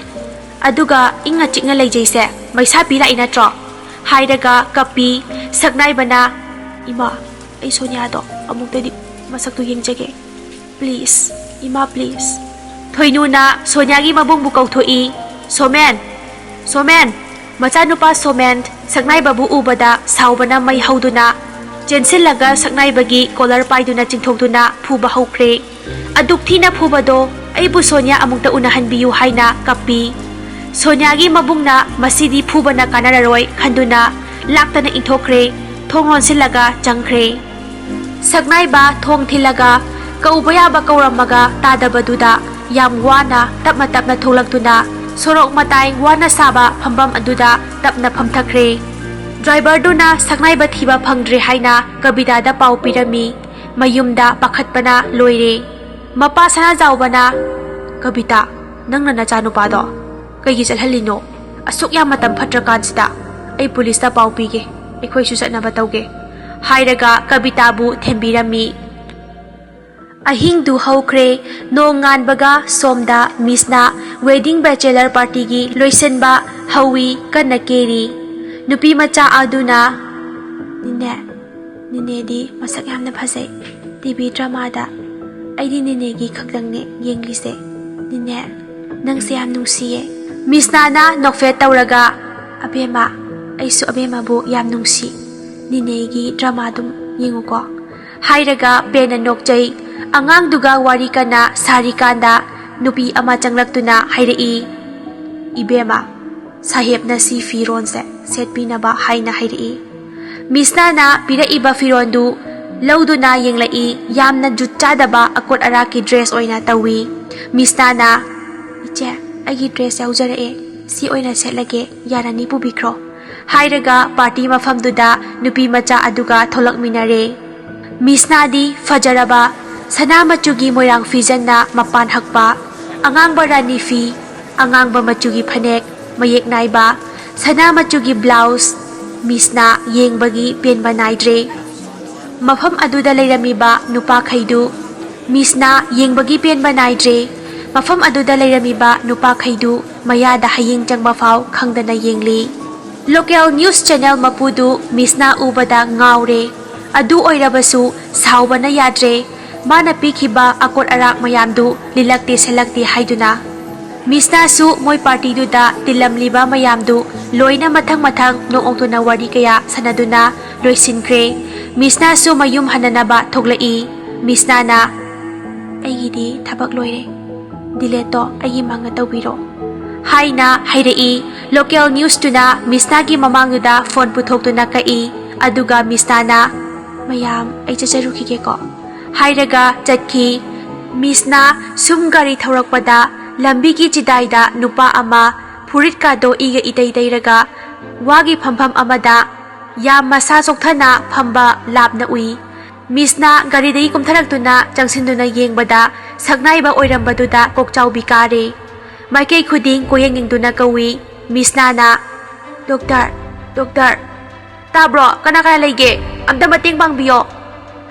ꯑꯗꯨꯒ ꯏꯪꯅ ꯆꯤꯛꯅ ꯂꯩꯖꯩꯁꯦ ꯃꯩꯁꯥ ꯄꯤ ꯂꯥꯛꯏ ꯅꯠꯇ꯭ꯔꯣ?" ꯍꯥꯏꯔꯒ ꯀꯞꯄꯤ꯫ ꯁꯛꯅꯥꯏꯕꯅ, "ꯏꯃꯥ, ꯑꯩ ꯁꯣꯅꯤꯌꯥꯗꯣ ꯑꯃꯨꯛꯇꯗꯤ ꯃꯁꯛꯇꯨ ꯌꯦꯡꯖꯒꯦ꯫ Please, ꯏꯃꯥ, please꯫" ꯊꯣꯏꯅꯨꯅ ꯁꯣꯅꯤꯌꯥꯒꯤ ꯃꯕꯨꯡꯕꯨ ꯀꯧꯊꯣꯛꯏ꯫ "ꯁꯣꯃꯦꯟ! ꯁꯣꯃꯦꯟ!" ꯃꯆꯥꯅꯨꯄꯥ ꯁꯣꯃꯦꯟ ꯁꯛꯅꯥꯏꯕꯕꯨ ꯎꯕꯗ ꯁꯥꯎꯕꯅ ꯃꯩ ꯍꯧꯗꯨꯅ ꯆꯦꯟꯁꯤꯜꯂꯒ ꯁꯛꯅꯥꯏꯕꯒꯤ ꯀꯣꯂꯔ ꯄꯥꯏꯗꯨꯅ ꯆꯤꯡꯊꯣꯛꯇꯨꯅ ꯐꯨꯕ ꯍꯧꯈ꯭ꯔꯦ꯫ ꯑꯗꯨꯛ ꯊꯤꯅ ꯐꯨꯕꯗꯣ ꯑꯩꯕꯨ ꯁꯣꯅꯤꯌꯥ ꯑꯃꯨꯛꯇ ꯎꯅꯍꯟꯕꯤꯌꯨ ꯍꯥꯏꯅ ꯀꯞꯄꯤ꯫ ꯁꯣꯅꯤꯌꯥꯒꯤ ꯃꯕꯨꯡꯅ ꯃꯁꯤꯗꯤ ꯐꯨꯕꯅ ꯀꯥꯟꯅꯔꯔꯣꯏ ꯈꯟꯗꯨꯅ ꯂꯥꯛꯇꯅ ꯏꯟꯊꯣꯛꯈ꯭ꯔꯦ꯫ ꯊꯣꯡ ꯂꯣꯟꯁꯤꯜꯂꯒ ꯆꯪꯈ꯭ꯔꯦ꯫ ꯁꯛꯅꯥꯏꯕ ꯊꯣꯡ ꯊꯤꯜꯂꯒ ꯀꯧꯕ ꯌꯥꯕ ꯀꯧꯔꯝꯃꯒ ꯇꯥꯗꯕꯗꯨꯗ ꯌꯥꯝ ꯋꯥꯅ ꯇꯞꯅ ꯇꯞꯅ ꯊꯣꯛꯂꯛꯇꯨꯅ ꯁꯣꯔꯣꯛ ꯃꯇꯥꯏ ꯋꯥꯅ ꯁꯥꯕ ꯐꯝꯐꯝ ꯑꯗꯨꯗ ꯇꯞꯅ ꯐꯝꯊꯈ꯭ꯔꯦ꯫ ꯗ꯭ꯔꯥꯏꯚꯔꯗꯨꯅ ꯁꯛꯅꯥꯏꯕ ꯊꯤꯕ ꯐꯪꯗ꯭ꯔꯦ ꯍꯥꯏꯅ ꯀꯕꯤꯇꯥꯗ ꯄꯥꯎ ꯄꯤꯔꯝꯃꯤ꯫ ꯃꯌꯨꯝꯗ ꯄꯥꯈꯠꯄꯅ ꯂꯣꯏꯔꯦ꯫ ꯃꯄꯥ ꯁꯅꯥꯖꯥꯎꯕꯅ, "ꯀꯕꯤꯇꯥ, ꯅꯪꯅ ꯅꯆꯥꯅꯨꯄꯥꯗꯣ ꯀꯩꯒꯤ ꯆꯠꯍꯜꯂꯤꯅꯣ? ꯑꯁꯨꯛ ꯌꯥꯝ ꯃꯇꯝ ꯐꯠꯇ꯭ꯔꯀꯥꯟꯁꯤꯗ꯫ ꯑꯩ ꯄꯨꯂꯤꯁꯇ ꯄꯥꯎ ꯄꯤꯒꯦ, ꯑꯩꯈꯣꯏꯁꯨ ꯆꯠꯅꯕ ꯇꯧꯒꯦ" ꯍꯥꯏꯔꯒ ꯀꯕꯤꯇꯥꯕꯨ ꯊꯦꯝꯕꯤꯔꯝꯃꯤ꯫ ꯑꯍꯤꯡꯗꯨ ꯍꯧꯈ꯭ꯔꯦ꯫ ꯅꯣꯡ ꯉꯥꯟꯕꯒ ꯁꯣꯝꯗ ꯃꯤꯁꯅ ꯋꯦꯗꯤꯡ ꯕꯦꯆꯦꯂꯔ ꯄꯥꯔꯇꯤꯒꯤ ꯂꯣꯏꯁꯤꯟꯕ ꯍꯧꯏ, ꯀꯟꯅ ꯀꯦꯔꯤ꯫ ꯅꯨꯄꯤ ꯃꯆꯥ ꯑꯗꯨꯅ, "ꯅꯤꯅꯦ, ꯅꯤꯅꯦꯗꯤ ꯃꯁꯛ ꯌꯥꯝꯅ ꯐꯖꯩ꯫ ꯇꯤ ꯚꯤ ꯗ꯭ꯔꯃꯥꯗ ꯑꯩꯗꯤ ꯅꯤꯅꯦꯒꯤ ꯈꯛꯇꯪꯅꯦ ꯌꯦꯡꯂꯤꯁꯦ꯫ ꯅꯤꯅꯦ, ꯅꯪꯁꯦ ꯌꯥꯝ ꯅꯨꯡꯁꯤꯌꯦ꯫" ꯃꯤꯁꯅꯥꯅ ꯅꯣꯛꯐꯦꯠ ꯇꯧꯔꯒ, "ꯑꯕꯦꯝꯃ, ꯑꯩꯁꯨ ꯑꯕꯦꯝꯃꯕꯨ ꯌꯥꯝ ꯅꯨꯡꯁꯤ꯫ ꯅꯤꯅꯦꯒꯤ ꯗ꯭ꯔꯃꯥ ꯑꯗꯨꯝ ꯌꯦꯡꯉꯨꯀꯣ" ꯍꯥꯏꯔꯒ ꯄꯦꯟꯅ ꯅꯣꯛꯆꯩ꯫ ꯑꯉꯥꯡꯗꯨꯒ ꯋꯥꯔꯤ ꯀꯟꯅ ꯁꯥꯔꯤꯀꯥꯟꯗ ꯅꯨꯄꯤ ꯑꯃ ꯆꯪꯂꯛꯇꯨꯅ ꯍꯥꯏꯔꯛꯏ, "ꯏꯕꯦꯝꯃ, ꯁꯥꯍꯦꯕꯅ ꯁꯤ ꯐꯤꯔꯣꯟꯁꯦ ꯁꯦꯠꯄꯤꯅꯕ ꯍꯥꯏꯅ ꯍꯥꯏꯔꯛꯏ꯫" ꯃꯤꯁꯅꯥꯅ ꯄꯤꯔꯛꯏꯕ ꯐꯤꯔꯣꯟꯗꯨ ꯂꯧꯗꯨꯅ ꯌꯦꯡꯂꯛꯏ꯫ ꯌꯥꯝꯅ ꯖꯨꯠ ꯆꯥꯗꯕ ꯑꯀꯣꯠ ꯑꯔꯥꯛꯀꯤ ꯗ꯭ꯔꯦꯁ ꯑꯣꯏꯅ ꯇꯧꯏ꯫ ꯃꯤꯁꯅꯥꯅ, "ꯏꯆꯦ, ꯑꯩꯒꯤ ꯗ꯭ꯔꯦꯁ ꯌꯥꯎꯖꯔꯛꯑꯦ, ꯁꯤ ꯑꯣꯏꯅ ꯁꯦꯠꯂꯒꯦ, ꯌꯥꯔꯅꯤ, ꯄꯨꯕꯤꯈ꯭ꯔꯣ" ꯍꯥꯏꯔꯒ ꯄꯥꯔꯇꯤ ꯃꯐꯝꯗꯨꯗ ꯅꯨꯄꯤ ꯃꯆꯥ ꯑꯗꯨꯒ ꯊꯣꯛꯂꯛꯃꯤꯟꯅꯔꯦ꯫ ꯃꯤꯁꯅꯥꯗꯤ ꯐꯖꯔꯕ ꯁꯅꯥ ꯃꯆꯨꯒꯤ ꯃꯣꯏꯔꯥꯡ ꯐꯤꯖꯟꯅ ꯃꯄꯥꯟ ꯍꯛꯄ, ꯑꯉꯥꯡꯕ ꯔꯥꯅꯤ ꯐꯤ, ꯑꯉꯥꯡꯕ ꯃꯆꯨꯒꯤ ꯐꯅꯦꯛ ꯃꯌꯦꯛ ꯅꯥꯏꯕ, ꯁꯅꯥ ꯃꯆꯨꯒꯤ ꯕ꯭ꯂꯥꯎꯁ꯫ ꯃꯤꯁꯅꯥ ꯌꯦꯡꯕꯒꯤ ꯄꯦꯟꯕ ꯅꯥꯏꯗ꯭ꯔꯦ꯫ ꯃꯐꯝ ꯑꯗꯨꯗ ꯂꯩꯔꯝꯃꯤꯕ ꯅꯨꯄꯥꯈꯩꯗꯨ ꯃꯤꯁꯅꯥ ꯌꯦꯡꯕꯒꯤ ꯄꯦꯟꯕ ꯅꯥꯏꯗ꯭ꯔꯦ꯫ ꯃꯐꯝ ꯑꯗꯨꯗ ꯂꯩꯔꯝꯃꯤꯕ ꯅꯨꯄꯥꯈꯩꯗꯨ ꯃꯌꯥꯗ ꯍꯌꯤꯡ ꯆꯪꯕ ꯐꯥꯎ ꯈꯪꯗꯅ ꯌꯦꯡꯂꯤ꯫ ꯂꯣꯀꯦꯜ ꯅ꯭ꯌꯨꯁ ꯆꯦꯅꯦꯜ ꯃꯄꯨꯗꯨ ꯃꯤꯁꯅꯥ ꯎꯕꯗ ꯉꯥꯎꯔꯦ꯫ ꯑꯗꯨ ꯑꯣꯏꯔꯕꯁꯨ ꯁꯥꯎꯕꯅ ꯌꯥꯗ꯭ꯔꯦ꯫ ꯃꯥꯅ ꯄꯤꯈꯤꯕ ꯑꯀꯣꯠ ꯑꯔꯥꯛ ꯃꯌꯥꯝꯗꯨ ꯂꯤꯜꯂꯛꯇꯦ ꯁꯦꯜꯂꯛꯇꯦ ꯍꯥꯏꯗꯨꯅ꯫ ꯃꯤꯁꯅꯥꯁꯨ ꯃꯣꯏ ꯄꯥꯔꯇꯤꯗꯨꯗ ꯇꯤꯜꯂꯝꯂꯤꯕ ꯃꯌꯥꯝꯗꯨ ꯂꯣꯏꯅ ꯃꯊꯪ ꯃꯊꯪ ꯅꯣꯛ ꯅꯣꯛꯇꯨꯅ ꯋꯥꯔꯤ ꯀꯌꯥ ꯁꯥꯟꯅꯗꯨꯅ ꯂꯣꯏꯁꯤꯟꯈ꯭ꯔꯦ꯫ ꯃꯤꯁꯅꯥꯁꯨ ꯃꯌꯨꯝ ꯍꯟꯅꯅꯕ ꯊꯣꯛꯂꯛꯏ꯫ ꯃꯤꯁꯅꯥꯅ, "ꯑꯩꯒꯤꯗꯤ ꯊꯕꯛ ꯂꯣꯏꯔꯦ, ꯗꯤꯂꯦꯠꯇꯣ ꯑꯩꯒꯤ ꯃꯥꯡꯗ ꯇꯧꯕꯤꯔꯣ" ꯍꯥꯏꯅ ꯍꯥꯏꯔꯛꯏ꯫ ꯂꯣꯀꯦꯜ ꯅ꯭ꯌꯨꯁꯇꯨꯅ ꯃꯤꯁꯅꯥꯒꯤ ꯃꯃꯥꯡꯗꯨꯗ ꯐꯣꯟ ꯄꯨꯊꯣꯛꯇꯨꯅ ꯀꯛꯏ꯫ ꯑꯗꯨꯒ ꯃꯤꯁꯅꯥꯅ, "ꯃꯌꯥꯝ, ꯑꯩ ꯆꯠꯆꯔꯨꯈꯤꯒꯦꯀꯣ" ꯍꯥꯏꯔꯒ ꯆꯠꯈꯤ꯫ ꯃꯤꯁꯅꯥ ꯁꯨꯝ ꯒꯥꯔꯤ ꯊꯧꯔꯛꯄꯗ ꯂꯝꯕꯤꯒꯤ ꯆꯤꯗꯥꯏꯗ ꯅꯨꯄꯥ ꯑꯃ ꯐꯨꯔꯤꯠꯀꯥꯗꯣ ꯏꯒ ꯏꯇꯩ ꯇꯩꯔꯒ ꯋꯥꯒꯤ ꯐꯝꯐꯝ ꯑꯃꯗ ꯌꯥꯝ ꯃꯁꯥ ꯆꯣꯛꯊꯅ ꯐꯝꯕ ꯂꯥꯞꯅ ꯎꯏ꯫ ꯃꯤꯁꯅꯥ ꯒꯥꯔꯤꯗꯒꯤ ꯀꯨꯝꯊꯔꯛꯇꯨꯅ ꯆꯪꯁꯤꯟꯗꯨꯅ ꯌꯦꯡꯕꯗ ꯁꯛꯅꯥꯏꯕ ꯑꯣꯏꯔꯝꯕꯗꯨꯗ ꯀꯣꯛꯆꯥꯎꯕꯤ ꯀꯥꯔꯦ꯫ ꯃꯥꯏꯀꯩ ꯈꯨꯗꯤꯡ ꯀꯣꯏꯌꯦꯡ ꯌꯦꯡꯗꯨꯅ ꯀꯧꯏ꯫ ꯃꯤꯁꯅꯥꯅ, "ꯗꯣꯛꯇꯔ, ꯗꯣꯛꯇꯔ, ꯇꯥꯕ꯭ꯔꯣ? ꯀꯅꯥ ꯀꯅꯥ ꯂꯩꯒꯦ? ꯑꯝꯇ ꯃꯇꯦꯡ ꯄꯥꯡꯕꯤꯌꯣ"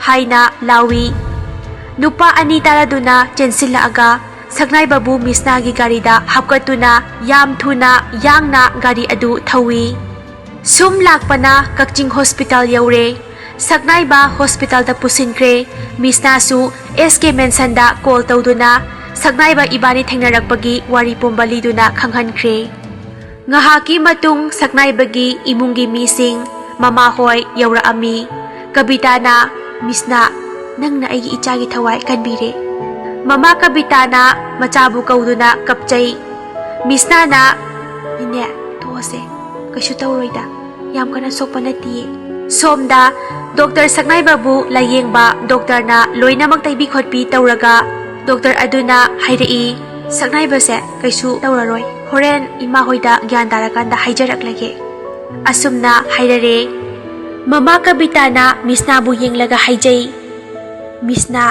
ꯍꯥꯏꯅ ꯂꯥꯎꯏ꯫ ꯅꯨꯄꯥ ꯑꯅꯤ ꯇꯥꯔꯗꯨꯅ ꯆꯦꯟꯁꯤꯜꯂꯛꯑꯒ ꯁꯛꯅꯥꯏꯕꯕꯨ ꯃꯤꯁꯅꯥꯒꯤ ꯒꯥꯔꯤꯗ ꯍꯥꯞꯀꯠꯇꯨꯅ ꯌꯥꯝ ꯊꯨꯅ ꯌꯥꯡꯅ ꯒꯥꯔꯤ ꯑꯗꯨ ꯊꯧꯏ꯫ ꯁꯨꯝ ꯂꯥꯛꯄꯅ ꯀꯛꯆꯤꯡ ꯍꯣꯁꯄꯤꯇꯥꯜ ꯌꯧꯔꯦ꯫ ꯁꯛꯅꯥꯏꯕ ꯍꯣꯁꯄꯤꯇꯥꯜꯗ ꯄꯨꯁꯤꯟꯈ꯭ꯔꯦ꯫ ꯃꯤꯁꯅꯥꯁꯨ ꯑꯦꯁ ꯀꯦ ꯃꯦꯟꯁꯟꯗ ꯀꯣꯜ ꯇꯧꯗꯨꯅ ꯁꯛꯅꯥꯏꯕ ꯏꯕꯥꯅꯤ ꯊꯦꯡꯅꯔꯛꯄꯒꯤ ꯋꯥꯔꯤ ꯄꯨꯝꯕ ꯂꯤꯗꯨꯅ ꯈꯪꯍꯟꯈ꯭ꯔꯦ꯫ ꯉꯥꯏꯍꯥꯛꯀꯤ ꯃꯇꯨꯡ ꯁꯛꯅꯥꯏꯕꯒꯤ ꯏꯃꯨꯡꯒꯤ ꯃꯤꯁꯤꯡ, ꯃꯃꯥꯍꯣꯏ ꯌꯧꯔꯛꯑꯝꯃꯤ꯫ ꯀꯕꯤꯇꯥꯅ, "ꯃꯤꯁꯅꯥ, ꯅꯪꯅ ꯑꯩꯒꯤ ꯏꯆꯥꯒꯤ ꯊꯋꯥꯏ ꯀꯟꯕꯤꯔꯦ"꯫ ꯃꯃꯥ ꯀꯕꯤꯇꯥꯅ ꯃꯆꯥꯕꯨ ꯀꯧꯗꯨꯅ ꯀꯞꯆꯩ꯫ ꯃꯤꯁꯅꯥꯅ, "ꯏꯅꯦ, ꯊꯣꯛꯑꯁꯦ, ꯀꯩꯁꯨ ꯇꯧꯔꯣꯏꯗ, ꯌꯥꯝ ꯀꯟꯅ ꯁꯣꯛꯄ ꯅꯠꯇꯤꯌꯦ"꯫ ꯁꯣꯝꯗ ꯗꯣꯛꯇꯔ ꯁꯛꯅꯥꯏꯕꯕꯨ ꯂꯥꯌꯦꯡꯕ ꯗꯣꯛꯇꯔꯅ ꯂꯣꯏꯅꯃꯛ ꯇꯩꯕꯤ ꯈꯣꯠꯄꯤ ꯇꯧꯔꯒ ꯗꯣꯛꯇꯔ ꯑꯗꯨꯅ ꯍꯥꯏꯔꯛꯏ, "ꯁꯛꯅꯥꯏꯕꯁꯦ ꯀꯩꯁꯨ ꯇꯧꯔꯔꯣꯏ, ꯍꯣꯔꯦꯟ ꯏꯃꯥ ꯍꯣꯏꯗ ꯒ꯭ꯌꯥꯟ ꯇꯥꯔꯀꯥꯟꯗ ꯍꯥꯏꯖꯔꯛꯂꯒꯦ"꯫ ꯑꯁꯨꯝꯅ ꯍꯥꯏꯔꯔꯦ꯫ ꯃꯃꯥ ꯀꯕꯤꯇꯥꯅ ꯃꯤꯁꯅꯥꯕꯨ ꯌꯦꯡꯂꯒ ꯍꯥꯏꯖꯩ, "ꯃꯤꯁꯅꯥ,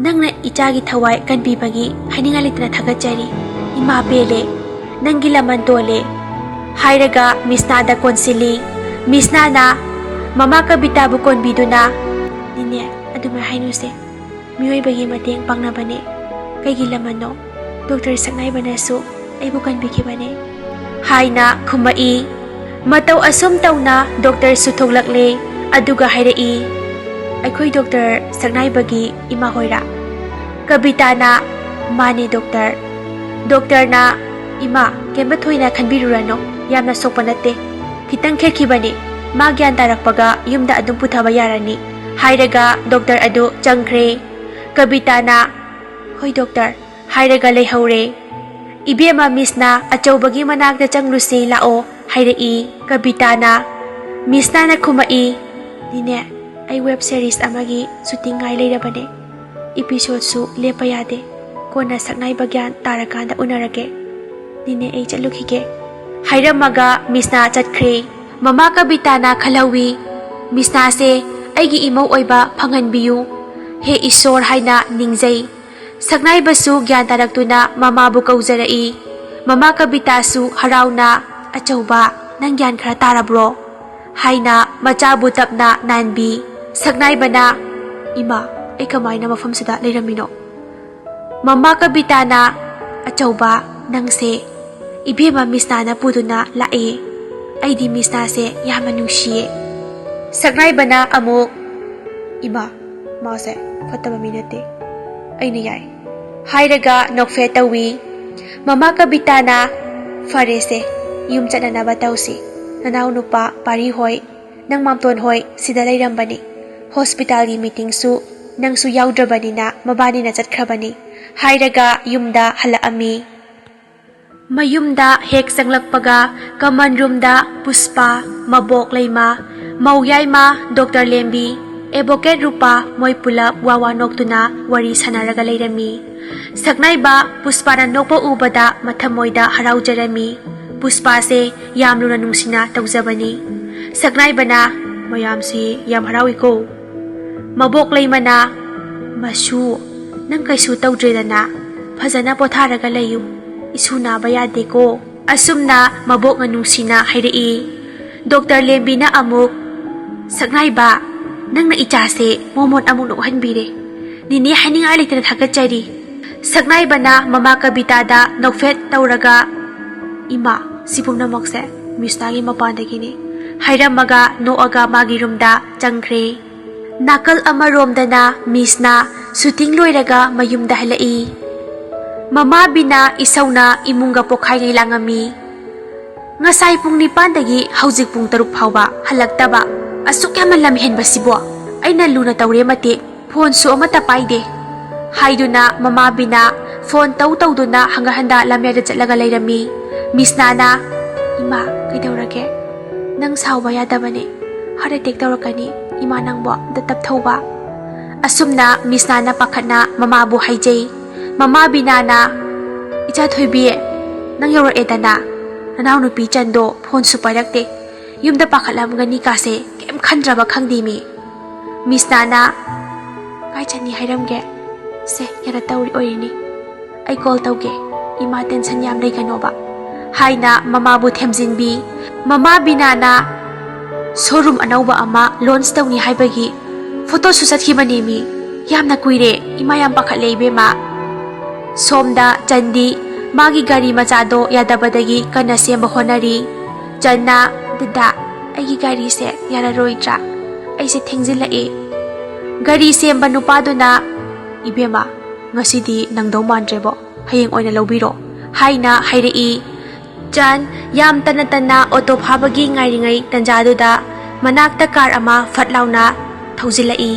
ꯅꯪꯅ ꯏꯆꯥꯒꯤ ꯊꯋꯥꯏ ꯀꯟꯕꯤꯕꯒꯤ ꯍꯥꯏꯅꯤꯡꯉꯥꯏ ꯂꯩꯇꯅ ꯊꯥꯒꯠꯆꯔꯤ꯫ ꯏꯃꯥ ꯄꯦꯜꯂꯦ, ꯅꯪꯒꯤ ꯂꯃꯟ ꯇꯣꯜꯂꯦ" ꯍꯥꯏꯔꯒ ꯃꯤꯁꯅꯥꯗ ꯀꯣꯟꯁꯤꯜꯂꯤ꯫ ꯃꯤꯁꯅꯥꯅ ꯃꯃꯥ ꯀꯕꯤꯇꯥꯕꯨ ꯀꯣꯟꯕꯤꯗꯨꯅ, "ꯅꯤꯅꯦ, ꯑꯗꯨꯃꯥꯏ ꯍꯥꯏꯅꯨꯁꯦ꯫ ꯃꯤꯑꯣꯏꯕꯒꯤ ꯃꯇꯦꯡ ꯄꯥꯡꯅꯕꯅꯦ꯫ ꯀꯩꯒꯤ ꯂꯃꯟꯅꯣ? ꯗꯣꯛꯇꯔ ꯁꯛꯅꯥꯏꯕꯅꯁꯨ ꯑꯩꯕꯨ ꯀꯟꯕꯤꯈꯤꯕꯅꯦ" ꯍꯥꯏꯅ ꯈꯨꯝꯃꯛꯏ꯫ ꯃꯇꯧ ꯑꯁꯨꯝ ꯇꯧꯅ ꯗꯣꯛꯇꯔꯁꯨ ꯊꯣꯛꯂꯛꯂꯦ꯫ ꯑꯗꯨꯒ ꯍꯥꯏꯔꯛꯏ, "ꯑꯩꯈꯣꯏ ꯗꯣꯛꯇꯔ ꯁꯛꯅꯥꯏꯕꯒꯤ ꯏꯃꯥ ꯍꯣꯏꯔꯥ?" ꯀꯕꯤꯇꯥꯅ, "ꯃꯥꯅꯦ ꯗꯣꯛꯇꯔ"꯫ ꯗꯣꯛꯇꯔꯅ, "ꯏꯃꯥ, ꯀꯩꯝꯇ ꯊꯣꯏꯅ ꯈꯟꯕꯤꯔꯨꯔꯅꯨ, ꯌꯥꯝꯅ ꯁꯣꯛꯄ ꯅꯠꯇꯦ, ꯈꯤꯇꯪ ꯈꯦꯠꯈꯤꯕꯅꯤ, ꯃꯥ ꯒ꯭ꯌꯥꯟ ꯇꯥꯔꯛꯄꯒ ꯌꯨꯝꯗ ꯑꯗꯨꯝ ꯄꯨꯊꯕ ꯌꯥꯔꯅꯤ" ꯍꯥꯏꯔꯒ ꯗꯣꯛꯇꯔ ꯑꯗꯨ ꯆꯪꯈ꯭ꯔꯦ꯫ ꯀꯕꯤꯇꯥꯅ, "ꯍꯣꯏ ꯗꯣꯛꯇꯔ" ꯍꯥꯏꯔꯒ ꯂꯩꯍꯧꯔꯦ꯫ "ꯏꯕꯦꯝꯃ, ꯃꯤꯁꯅ ꯑꯆꯧꯕꯒꯤ ꯃꯅꯥꯛꯇ ꯆꯪꯂꯨꯁꯤ ꯂꯥꯛꯑꯣ" ꯍꯥꯏꯔꯛꯏ꯫ ꯀꯕꯤꯇꯥꯅ, ꯃꯤꯁꯅꯥꯅ ꯈꯨꯝꯃꯛꯏ, "ꯅꯤꯅꯦ, ꯑꯩ ꯋꯦꯕ ꯁꯦꯔꯤꯁ ꯑꯃꯒꯤ ꯁꯨꯇꯤꯡ ꯉꯥꯏ ꯂꯩꯔꯕꯅꯦ꯫ ꯏꯄꯤꯁꯣꯗꯁꯨ ꯂꯦꯞꯄ ꯌꯥꯗꯦ꯫ ꯀꯣꯟꯅ ꯁꯛꯅꯥꯏꯕ ꯒ꯭ꯌꯥꯟ ꯇꯥꯔꯀꯥꯟꯗ ꯎꯅꯔꯒꯦ꯫ ꯅꯤꯅꯦ, ꯑꯩ ꯆꯠꯂꯨꯈꯤꯒꯦ" ꯍꯥꯏꯔꯝꯃꯒ ꯃꯤꯁꯅꯥ ꯆꯠꯈ꯭ꯔꯦ꯫ ꯃꯃꯥ ꯀꯕꯤꯇꯥꯅ ꯈꯜꯍꯧꯏ, "ꯃꯤꯁꯅꯥꯁꯦ ꯑꯩꯒꯤ ꯏꯃꯧ ꯑꯣꯏꯕ ꯐꯪꯍꯟꯕꯤꯌꯨ, ꯍꯦ ꯏꯁꯣꯔ" ꯍꯥꯏꯅ ꯅꯤꯡꯖꯩ꯫ ꯁꯛꯅꯥꯏꯕꯁꯨ ꯒ꯭ꯌꯥꯟ ꯇꯥꯔꯛꯇꯨꯅ ꯃꯃꯥꯕꯨ ꯀꯧꯖꯔꯛꯏ꯫ ꯃꯃꯥ ꯀꯕꯤꯇꯥꯁꯨ ꯍꯔꯥꯎꯅ, "ꯑꯆꯧꯕ, ꯅꯪ ꯒ꯭ꯌꯥꯟ ꯈꯔ ꯇꯥꯔꯕ꯭ꯔꯣ?" ꯍꯥꯏꯅ ꯃꯆꯥꯕꯨ ꯇꯞꯅ ꯅꯥꯟꯕꯤ꯫ ꯁꯛꯅꯥꯏꯕꯅ, "ꯏꯃꯥ, ꯑꯩ ꯀꯃꯥꯏꯅ ꯃꯐꯝꯁꯤꯗ ꯂꯩꯔꯝꯃꯤꯅꯣ?" ꯃꯃꯥ ꯀꯕꯤꯇꯥꯅ, "ꯑꯆꯧꯕ, ꯅꯪꯁꯦ ꯏꯕꯦꯝꯃ ꯃꯤꯁꯅꯥꯅ ꯄꯨꯗꯨꯅ ꯂꯥꯛꯑꯦ꯫ ꯑꯩꯗꯤ ꯃꯤꯁꯅꯥꯁꯦ ꯌꯥꯝꯅ ꯅꯨꯡꯁꯤꯌꯦ"꯫ ꯁꯛꯅꯥꯏꯕꯅ ꯑꯃꯨꯛ, "ꯏꯃꯥ, ꯃꯥꯁꯦ ꯐꯠꯇꯕ ꯃꯤ ꯅꯠꯇꯦ, ꯑꯩꯅ ꯌꯥꯏ" ꯍꯥꯏꯔꯒ ꯅꯣꯛꯐꯦꯠ ꯇꯧꯏ꯫ ꯃꯃꯥ ꯀꯕꯤꯇꯥꯅ, "ꯐꯔꯦꯁꯦ, ꯌꯨꯝ ꯆꯠꯅꯅꯕ ꯇꯧꯁꯤ꯫ ꯅꯅꯥꯎ ꯅꯨꯄꯥ ꯄꯥꯔꯤ ꯍꯣꯏ, ꯅꯪ ꯃꯥꯝꯇꯣꯟ ꯍꯣꯏ ꯁꯤꯗ ꯂꯩꯔꯝꯕꯅꯤ꯫ ꯍꯣꯁꯄꯤꯇꯥꯜꯒꯤ ꯃꯤꯇꯤꯡꯁꯨ ꯅꯪꯁꯨ ꯌꯥꯎꯗ꯭ꯔꯕꯅꯤꯅ ꯃꯕꯥꯅꯤꯅ ꯆꯠꯈ꯭ꯔꯕꯅꯤ" ꯍꯥꯏꯔꯒ ꯌꯨꯝꯗ ꯍꯜꯂꯛꯑꯝꯃꯤ꯫ ꯃꯌꯨꯝꯗ ꯍꯦꯛ ꯆꯪꯂꯛꯄꯒ ꯀꯃꯟ ꯔꯨꯝꯗ ꯄꯨꯁꯄꯥ, ꯃꯕꯣꯛ ꯂꯩꯃ, ꯃꯧ ꯌꯥꯏꯃ, ꯗꯣꯛꯇꯔ ꯂꯦꯝꯕꯤ, ꯑꯦꯗꯚꯣꯀꯦꯠ ꯔꯨꯄꯥ ꯃꯣꯏ ꯄꯨꯂꯞ ꯋꯥ ꯋꯥ ꯅꯣꯛꯇꯨꯅ ꯋꯥꯔꯤ ꯁꯥꯟꯅꯔꯒ ꯂꯩꯔꯝꯃꯤ꯫ ꯁꯛꯅꯥꯏꯕ ꯄꯨꯁꯄꯥꯅ ꯅꯣꯛꯄ ꯎꯕꯗ ꯃꯊꯃꯣꯏꯗ ꯍꯔꯥꯎꯖꯔꯝꯃꯤ꯫ ꯄꯨꯁꯄꯥꯁꯦ ꯌꯥꯝ ꯂꯨꯅ ꯅꯨꯡꯁꯤꯅ ꯇꯧꯖꯕꯅꯤ꯫ ꯁꯛꯅꯥꯏꯕꯅ, "ꯃꯌꯥꯝꯁꯤ ꯌꯥꯝ ꯍꯔꯥꯎꯏꯀꯣ꯫" ꯃꯕꯣꯛ ꯂꯩꯃꯅ, "ꯃꯁꯨ, ꯅꯪ ꯀꯩꯁꯨ ꯇꯧꯗ꯭ꯔꯦꯗꯅ? ꯐꯖꯅ ꯄꯣꯊꯥꯔꯒ ꯂꯩꯌꯨ꯫ ꯏꯁꯨ ꯅꯥꯕ ꯌꯥꯗꯦꯀꯣ꯫" ꯑꯁꯨꯝꯅ ꯃꯕꯣꯛꯅ ꯅꯨꯡꯁꯤꯅ ꯍꯥꯏꯔꯛꯏ꯫ ꯗꯣꯛꯇꯔ ꯂꯦꯝꯕꯤꯅ ꯑꯃꯨꯛ, "ꯁꯛꯅꯥꯏꯕ, ꯅꯪꯅ ꯏꯆꯥꯁꯦ ꯃꯣꯃꯣꯟ ꯑꯃꯨꯛ ꯅꯣꯛꯍꯟꯕꯤꯔꯦ꯫ ꯅꯦꯅꯦ ꯍꯥꯏꯅꯤꯡꯉꯥꯏ ꯂꯩꯇꯅ ꯊꯥꯒꯠꯆꯔꯤ꯫" ꯁꯛꯅꯥꯏꯕꯅ ꯃꯃꯥ ꯀꯕꯤꯇꯥꯗ ꯅꯣꯛꯐꯦꯠ ꯇꯧꯔꯒ, "ꯏꯃꯥ, ꯁꯤ ꯄꯨꯝꯅꯃꯛꯁꯦ ꯃꯤꯁꯅꯥꯒꯤ ꯃꯄꯥꯟꯗꯒꯤꯅꯤ," ꯍꯥꯏꯔꯝꯃꯒ ꯅꯣꯛꯑꯒ ꯃꯥꯒꯤ ꯔꯨꯝꯗ ꯆꯪꯈ꯭ꯔꯦ꯫ ꯅꯥꯀꯜ ꯑꯃꯔꯣꯝꯗꯅ ꯃꯤꯁꯅ ꯁꯨꯇꯤꯡ ꯂꯣꯏꯔꯒ ꯃꯌꯨꯝꯗ ꯍꯜꯂꯛꯏ꯫ ꯃꯃꯥ ꯕꯤꯅꯥ ꯏꯁꯧꯅ ꯏꯃꯨꯡꯒ ꯄꯣꯛꯈꯥꯏꯉꯩ ꯂꯥꯡꯉꯝꯃꯤ꯫ "ꯉꯁꯥꯏ ꯄꯨꯡ ꯅꯤꯄꯥꯟꯗꯒꯤ ꯍꯧꯖꯤꯛ ꯄꯨꯡ ꯇꯔꯨꯛ ꯐꯥꯎꯕ ꯍꯜꯂꯛꯇꯕ, ꯑꯁꯨꯛ ꯌꯥꯝꯅ ꯂꯝ ꯍꯦꯟꯕꯁꯤꯕꯣ? ꯑꯩꯅ ꯂꯨꯅ ꯇꯧꯔꯦ ꯃꯇꯤꯛ, ꯐꯣꯟꯁꯨ ꯑꯃꯠꯇ ꯄꯥꯏꯗꯦ," ꯍꯥꯏꯗꯨꯅ ꯃꯃꯥ ꯕꯤꯅꯥ ꯐꯣꯟ ꯇꯧ ꯇꯧꯗꯨꯅ ꯍꯪꯒꯠ ꯍꯟꯗ ꯂꯝꯌꯥꯏꯗ ꯆꯠꯂꯒ ꯂꯩꯔꯝꯃꯤ꯫ ꯃꯤꯁꯅꯥꯅ, "ꯏꯃꯥ, ꯀꯩꯗꯧꯔꯒꯦ? ꯅꯪ ꯁꯥꯎꯕ ꯌꯥꯗꯕꯅꯦ꯫ ꯍꯥꯔꯠ ꯑꯦꯇꯦꯛ ꯇꯧꯔꯛꯀꯅꯤ꯫ ꯏꯃꯥ, ꯅꯪꯕꯣ ꯑꯝꯇ ꯇꯞꯊꯧꯕ꯫" ꯑꯁꯨꯝꯅ ꯃꯤꯁꯅꯥꯅ ꯄꯥꯈꯠꯅ ꯃꯃꯥꯕꯨ ꯍꯥꯏꯖꯩ꯫ ꯃꯃꯥ ꯕꯤꯅꯥꯅ, "ꯏꯆꯥ ꯊꯣꯏꯕꯤ, ꯅꯪ ꯌꯧꯔꯛꯑꯦꯗꯅ? ꯅꯅꯥꯎꯅꯨꯄꯤ ꯆꯟꯗꯣ ꯐꯣꯟꯁꯨ ꯄꯥꯏꯔꯛꯇꯦ꯫ ꯌꯨꯝꯗ ꯄꯥꯈꯠꯂꯝꯒꯅꯤ ꯀꯥꯁꯦ, ꯀꯩꯝ ꯈꯟꯗ꯭ꯔꯕ ꯈꯪꯗꯦ ꯃꯤ꯫" ꯃꯤꯁꯅꯥꯅ, "ꯀꯥꯏ ꯆꯠꯅꯤ ꯍꯥꯏꯔꯝꯒꯦ? ꯁꯦ, ꯌꯥꯔ ꯇꯧꯔꯤ ꯑꯣꯏꯔꯤꯅꯤ꯫ ꯑꯩ ꯀꯣꯜ ꯇꯧꯒꯦ꯫ ꯏꯃꯥ ꯇꯦꯟꯁꯟ ꯌꯥꯝ ꯂꯩꯒꯅꯣꯕ," ꯍꯥꯏꯅ ꯃꯃꯥꯕꯨ ꯊꯦꯝꯖꯤꯟꯕꯤ꯫ ꯃꯃꯥ ꯕꯤꯅꯥꯅ ꯁꯣꯔꯨꯝ ꯑꯅꯧꯕ ꯑꯃ ꯂꯣꯟꯆ ꯇꯧꯅꯤ ꯍꯥꯏꯕꯒꯤ ꯐꯣꯇꯣꯁꯨ ꯆꯠꯈꯤꯕꯅꯦ ꯃꯤ꯫ ꯌꯥꯝꯅ ꯀꯨꯏꯔꯦ꯫ ꯏꯃꯥ ꯌꯥꯝ ꯄꯥꯈꯠꯂꯦ ꯏꯕꯦꯝꯃ꯫ ꯁꯣꯝꯗ ꯆꯟꯗꯤ ꯃꯥꯒꯤ ꯒꯥꯔꯤ ꯃꯆꯥꯗꯣ ꯌꯥꯗꯕꯗꯒꯤ ꯀꯟꯅ ꯁꯦꯝꯕ ꯍꯣꯠꯅꯔꯤ꯫ ꯆꯟꯅ, "ꯗꯗꯥ, ꯑꯩꯒꯤ ꯒꯥꯔꯤꯁꯦ ꯌꯥꯔꯔꯣꯏꯗ꯭ꯔꯥ? ꯑꯩꯁꯦ ꯊꯦꯡꯖꯤꯜꯂꯛꯑꯦ꯫" ꯒꯥꯔꯤ ꯁꯦꯝꯕ ꯅꯨꯄꯥꯗꯨꯅ, "ꯏꯕꯦꯝꯃ, ꯉꯁꯤꯗꯤ ꯅꯪꯗꯧ ꯃꯥꯟꯗ꯭ꯔꯦꯕꯣ, ꯍꯌꯦꯡ ꯑꯣꯏꯅ ꯂꯧꯕꯤꯔꯣ," ꯍꯥꯏꯅ ꯍꯥꯏꯔꯛꯏ꯫ ꯆꯟ ꯌꯥꯝ ꯇꯟꯅ ꯇꯟꯅ ꯑꯣꯇꯣ ꯐꯥꯕꯒꯤ ꯉꯥꯏꯔꯤꯉꯩ ꯇꯟꯖꯥꯗꯨꯗ ꯃꯅꯥꯛꯇ ꯀꯥꯔ ꯑꯃ ꯐꯠ ꯂꯥꯎꯅ ꯊꯧꯖꯤꯜꯂꯛꯏ꯫